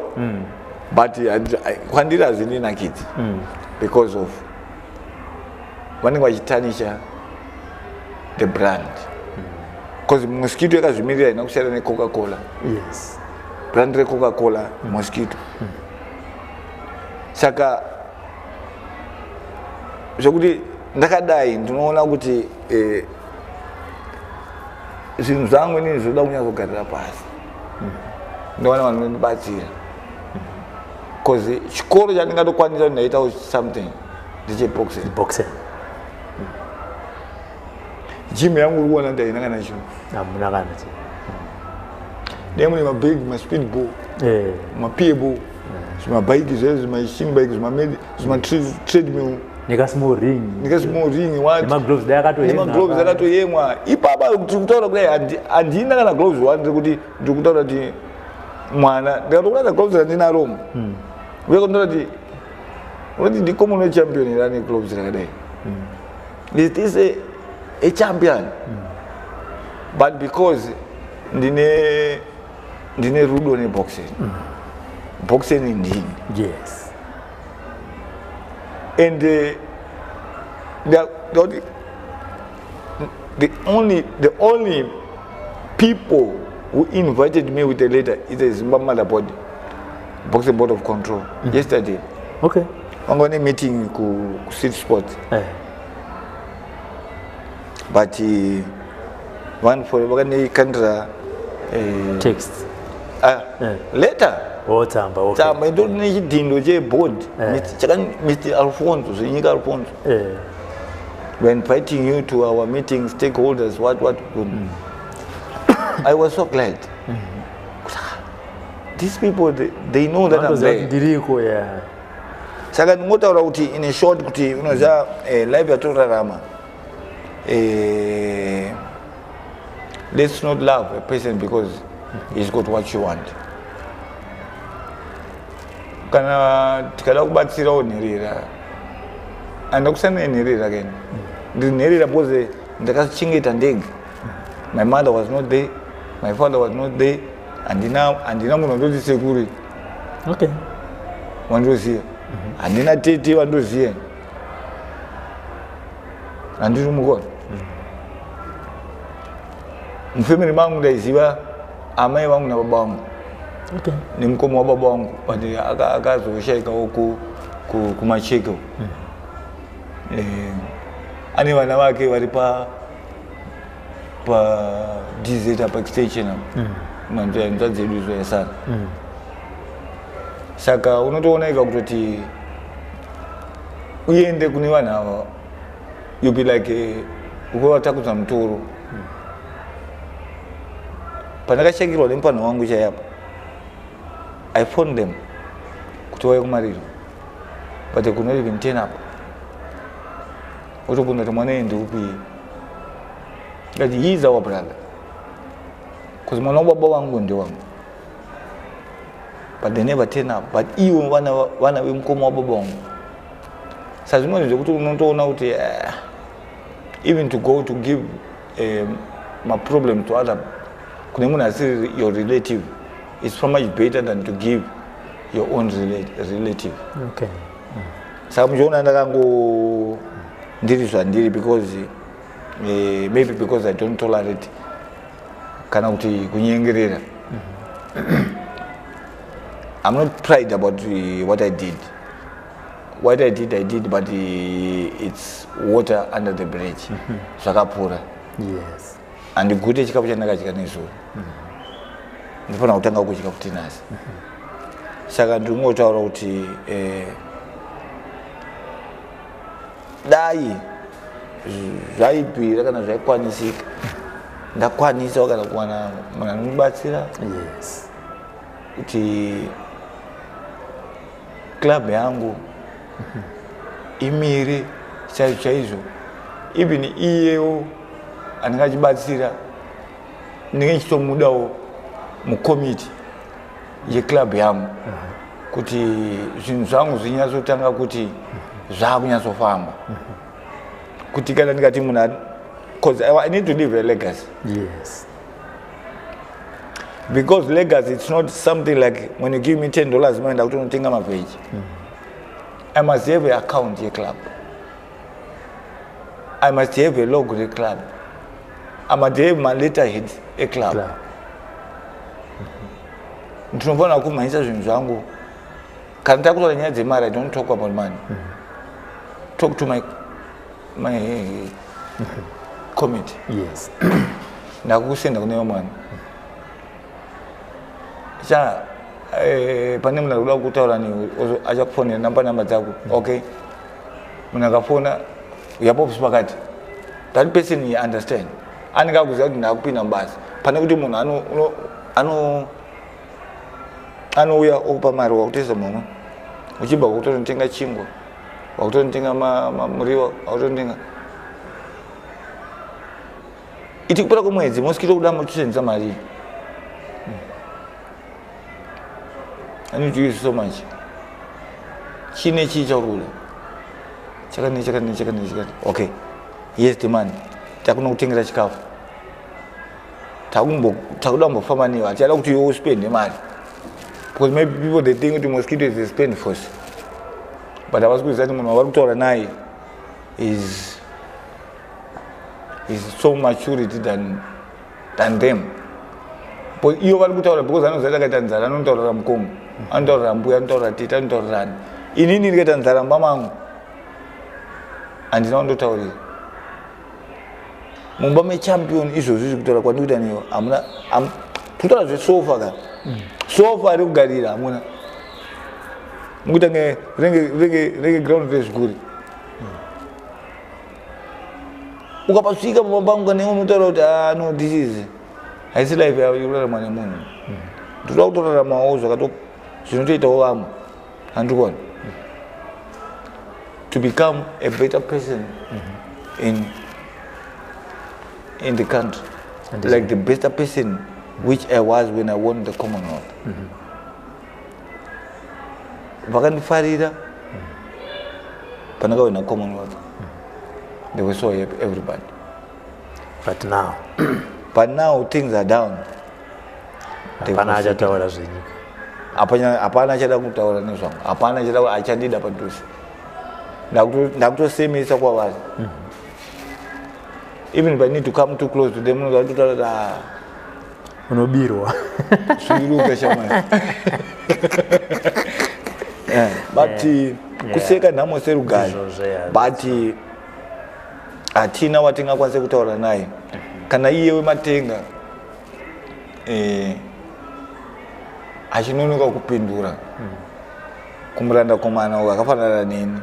but kwandiri hazvindinakidzi because of vanenge vachitarnisha the brand, because Mosquito yakazvimirira, ina kusiyana neCoca Cola. Brand reCoca Cola, Mosquito. Saka zvekuti ndakadai ndinoona kuti Zvinhu zvangu inini zvoda kunyatsogarira pasi, ndowana vanhu vanondibatsira, because chikoro chandingatokwanisa kuti ndaitawo something ndecheboxing. Boxing. Gym yangu uri kuona ndaina kana chinhu. Hamuna kana chi. Dai mune mabhegi, maspeed ball, mapable, zvimabhaiki zvezvo, zvimachine bike, zvimatreadmill. Nekasmall ring. Nekasmall ring, what. Nemagloves dai akatoyemwa. Nemagloves akatoyemwa ipapa. Tiri kutaura kudai, handina kana gloves one. Ndiri kuti, ndiri kutaura kuti mwana, ndikatokuratidza gloves randinaromo, uye kundoda kuti unoti ndicommonwealth champion here ane gloves rakadai? Is this a champion? But because ndine rudo neboxing, boxing ndini. And the only people who invited me with a letter is the Zimbabwe Mother Board, Boxing Board of Control, yesterday. Vanga vane meeting ku City Sport, but vanhu for vakandikandira Text. Letter. Oh, tsamba, okay. Tsamba indori nechidhindo cheboard. Mr Alfonso Zvenyika Alfonso, we're inviting you to our meeting, stakeholders, what what. I was so glad. These people, they know that I'm Vanotoziva kuti there. Ndiriko, ya. Saka ndingotaura kuti in a short, kuti unoziva life yatorarama, let's not love a person because he's got what you want. Kana tikada kubatsirawo nherera, handina kusiyana nenherera keni. Ndiri nherera because ndakachengeta ndega. My mother was not there, my father was not there. Handina munhu wandoti sekuri wandoziva, handina tete wandoziva, handiri mukona. Mufamily mangu ndaiziva amai vangu nababa vangu nemukoma wababa vangu, but akazoshaikawo kumacheke. Ane vana vake vari pa DZ apa, extension apa, manzva dzedu izo yasara. Saka unotoona ika kutoti uende kune vanhu ava, you be like ukuvatakudza mutoro. Pandakashakirwa nemupanho wangu chaiapa, I phoned them kuti vauye kumariro, but they could not even turn up. Otobvunza kuti mwana iye ndeupi? Ngati he is our brother, because mwana wababa vangu ndewangu, but they never turn up. But iwo vana vemukoma wababa vangu. Saka zvimwe zvekuti unotoona kuti even to go to give maproblem to other, kune munhu asiri your relative, it's so much better than to give your own relative. Saka muchiona ndakango ndiri zvandiri because maybe because I don't tolerate kana kuti kunyengerera. I'm not pride about what I did. What I did, I did, but it's water under the bridge, zvakapfuura. Handigute chikafu chandakadya nezuro, ndinofanira kutanga kudya futi nhasi. Saka ndingotaura kuti dai zvaibvira kana zvaikwanisika, ndakwanisawo kana kuwana munhu anondibatsira kuti club yangu imire chaizvo chaizvo. Even iyewo anenge achibatsira, ndinenge ndichitomudawo mukomiti yeclub yangu, kuti zvinhu zvangu zvinyatsotanga kuti zvaakunyatsofamba, kuti kana ndikati munhu, because I need to leave a legacy. Because legacy, it's not something like when you give me $10, maenda kuti unotenga mavheji. I must have an account yeclub, I must have a logo reclub, I must have my letterhead eclub. Club. Ndinofanira kumhanyisa zvinhu zvangu. Kana takutaura nyaya dzemari, I don't talk about money. Talk to my committee. Ndakusenda kune vamwe. Cha pane munhu ari kuda kutaura newe, achakufonera, namba namba dzako. Okay, munhu akafona yapops pakati, that person, he understand, anenge akuziva kuti ndakupinda mubasa, pane kuti munhu anouya okupa mari, wakutoisa mumwe, uchibva wakutonotenga chingwa, wakutonotenga muriwo, wakutonotenga iti. Kupera kwemwedzi Mosquito kuda mutoshandisa mari. I need to use so much. Chine chii chauri kuda? Chakani, chakani, chakani, chakani. Okay, yes, the money. Takuno kutengera chikafu, takuda kumbofamba newe, hatichada kuti iwe uspende mari, because maybe people, they think kuti Mosquito is a spend force, but havasi kuziva kuti munhu wavari kutaura naye is so maturity than them. But iyo vari kutaura because anoziva kuti akaita nzara anotaurira mukoma, anotaurira mbuya, anotaurira tete, anotaurirani. Inini ndikaita nzara mumba mangu handina kundotaurira mumba mechampion. Izvozvi zviri kutaura kwandikuita newe, hamuna kutaura zvesofa ka, sofa rekugarira hamuna, mukuita nge renge ground rezvikuri. Ukapasvika pamba pangu kana unotaura kuti, "Ah, no, this is haisi life yekurarama nemunhu." Ndoda kutoraramawo zvakato zvinotoitawo vamwe, handikuona to become a better person in the country, like the better person which I was when I won the Commonwealth. Vakandifarira pandakawina Commonwealth, they were so happy, everybody. But now? But now things are down. Hapana achataura zvenyika. Hapana achada kutaura nezvangu, hapana achada, achandida padhuze. Ndakutosemesa kwavari. Even if I need to come too close to them, unototaura kuti, "Ah, Unobirwa. Sviruka shamani." Yeah, but kuseka nhamo serugare. Izvozvo, yeah. But hatina watingakwanise kutaura naye kana iye wematenga achinonoka kupindura kumuranda komana uyu akafanana neni,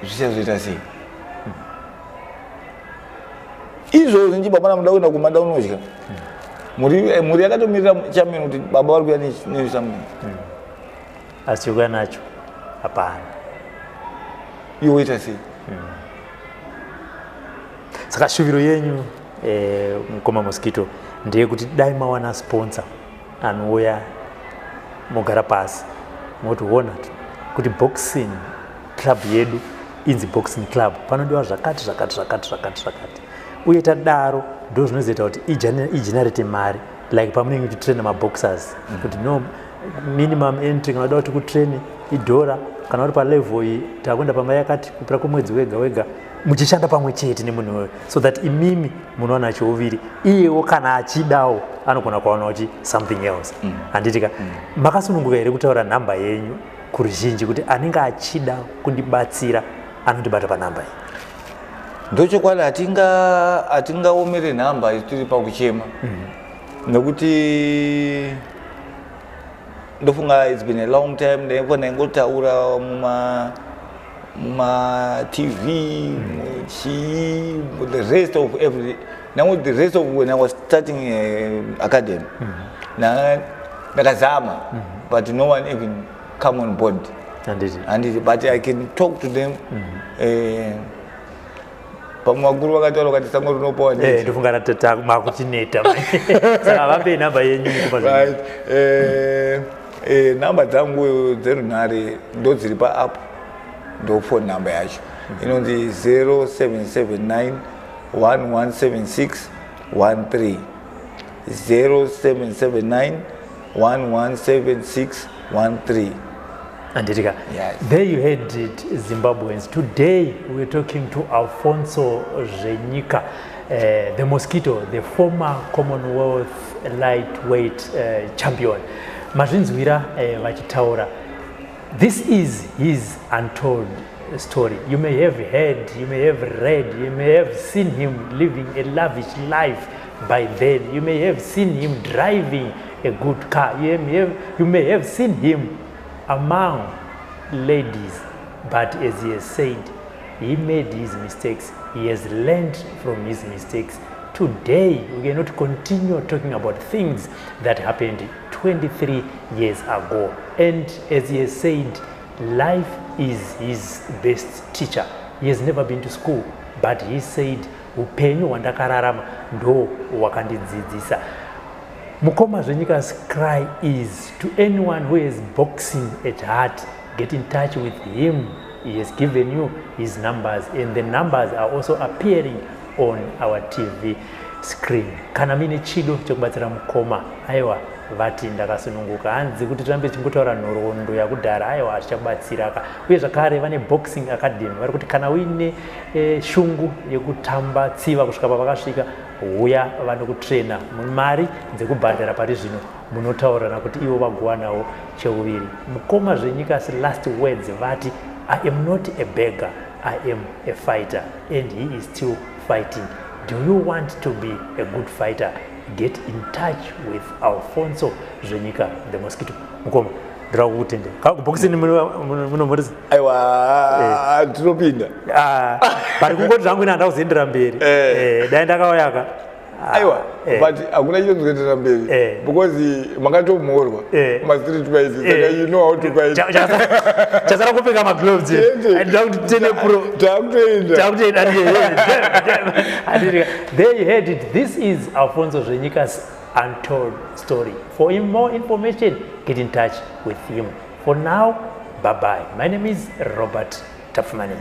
zvichazoita sei izvozvo? Nchi baba namuda kuenda kumanda unodya mhuri, mhuri yakatomirira chamini kuti baba vari kuya nesomething. Asi chokuya nacho hapana. Iwe woita sei? Saka shuviro yenyu, mukoma Mosquito, ndeyekuti dai mawana sponsor anouya, mogara pasi moti, "Ona, kuti boxing club yedu inzi boxing club, panodiwa zvakati, zvakati, zvakati, zvakati, zvakati," uye tadaro ndo zvinozoita kuti igenerate mari, like pamunenge muchitraina maboxers, kuti no minimum entry kana uda kuti kutrain idhora, kana uri palevel iyi takuenda pamari yakati kupera kwemwedzi wega wega, muchishanda pamwe chete nemunhu iwoyo, so that imimi munowana chouviri, iyewo kana achidawo anogona kuwanawo chi something else, handiti ka? Makasununguka here kutaura nhamba yenyu kuruzhinji, kuti anenge achida kundibatsira anondibata panhamba iyi? Ndochokwadi, hatingaomere nhamba isu tiri pakuchema, nekuti ndofunga it's been a long time ndaifa ndaingotaura muma TV, muchii, the rest of every now, the rest of when I was starting academy, ndakazama, but no one even come on board. Handiti? Handiti? But I can talk to them. Pamwe vakuru vakataura vakati sango rinopawa. Ndofunga ratata makutineta, saka vapei nhamba yenyu mukupa. Right, nhamba dzangu dzerunhare ndo dziri paapp, ndo phone number yacho inonzi 0779 1176 13, 0779 1176 13. Handiti ka? Yes. There you heard it, Zimbabweans. Today we're talking to Alfonso Zvenyika, the Mosquito, the former Commonwealth lightweight champion. Mazvinzwira vachitaura. This is his untold story. You may have heard, you may have read, you may have seen him living a lavish life by then. You may have seen him driving a good car. You may have seen him among ladies. But as he has said, he made his mistakes. He has learned from his mistakes. Today, we cannot continue talking about things that happened 23 years ago. And as he has said, life is his best teacher. He has never been to school, but he said, upenyu hwandakararama ndo wakandidzidzisa. Mukoma Zvenyika's cry is to anyone who is boxing at heart, get in touch with him. He has given you his numbers, and the numbers are also appearing on our TV screen. Kana muine chido chekubatsira mukoma, aiwa, vati ndakasununguka. Hanzi kuti tirambe tichingotaura nhoroondo yakudhara, aiwa, hatichabatsira ka. Uye zvakare vane boxing academy. Vari kuti kana uine shungu yekutamba tsiva kusvika pavakasvika, huya vanokutrena. Mari dzekubhadhara pari zvino munotaurirana kuti ivo vagowanawo cheuviri. Mukoma Zvenyika's last words, vati, "I am not a beggar, I am a fighter," and he is still fighting. Do you want to be a good fighter? Get in touch with Alfonso Zvenyika, the Mosquito. Mukoma, ndoda kukutende kubhokisini munomhoresa. Aiwa, tinopinda. Pari kungoti zvangu ine handakuzoendera mberi. Dai ndakauyaka. Aiwa, but hakuna chinonzi mberi because makatomhorwa mastreet fight, saka you know how to fight. Chasara kupfeka magloves. Chete. Ndoda kuti tene pro. Takutoenda. Takutoenda. There you heard it. This is Alfonso Zvenyika's untold story. For more information, get in touch with him. For now, bye bye. My name is Robert Tafumani.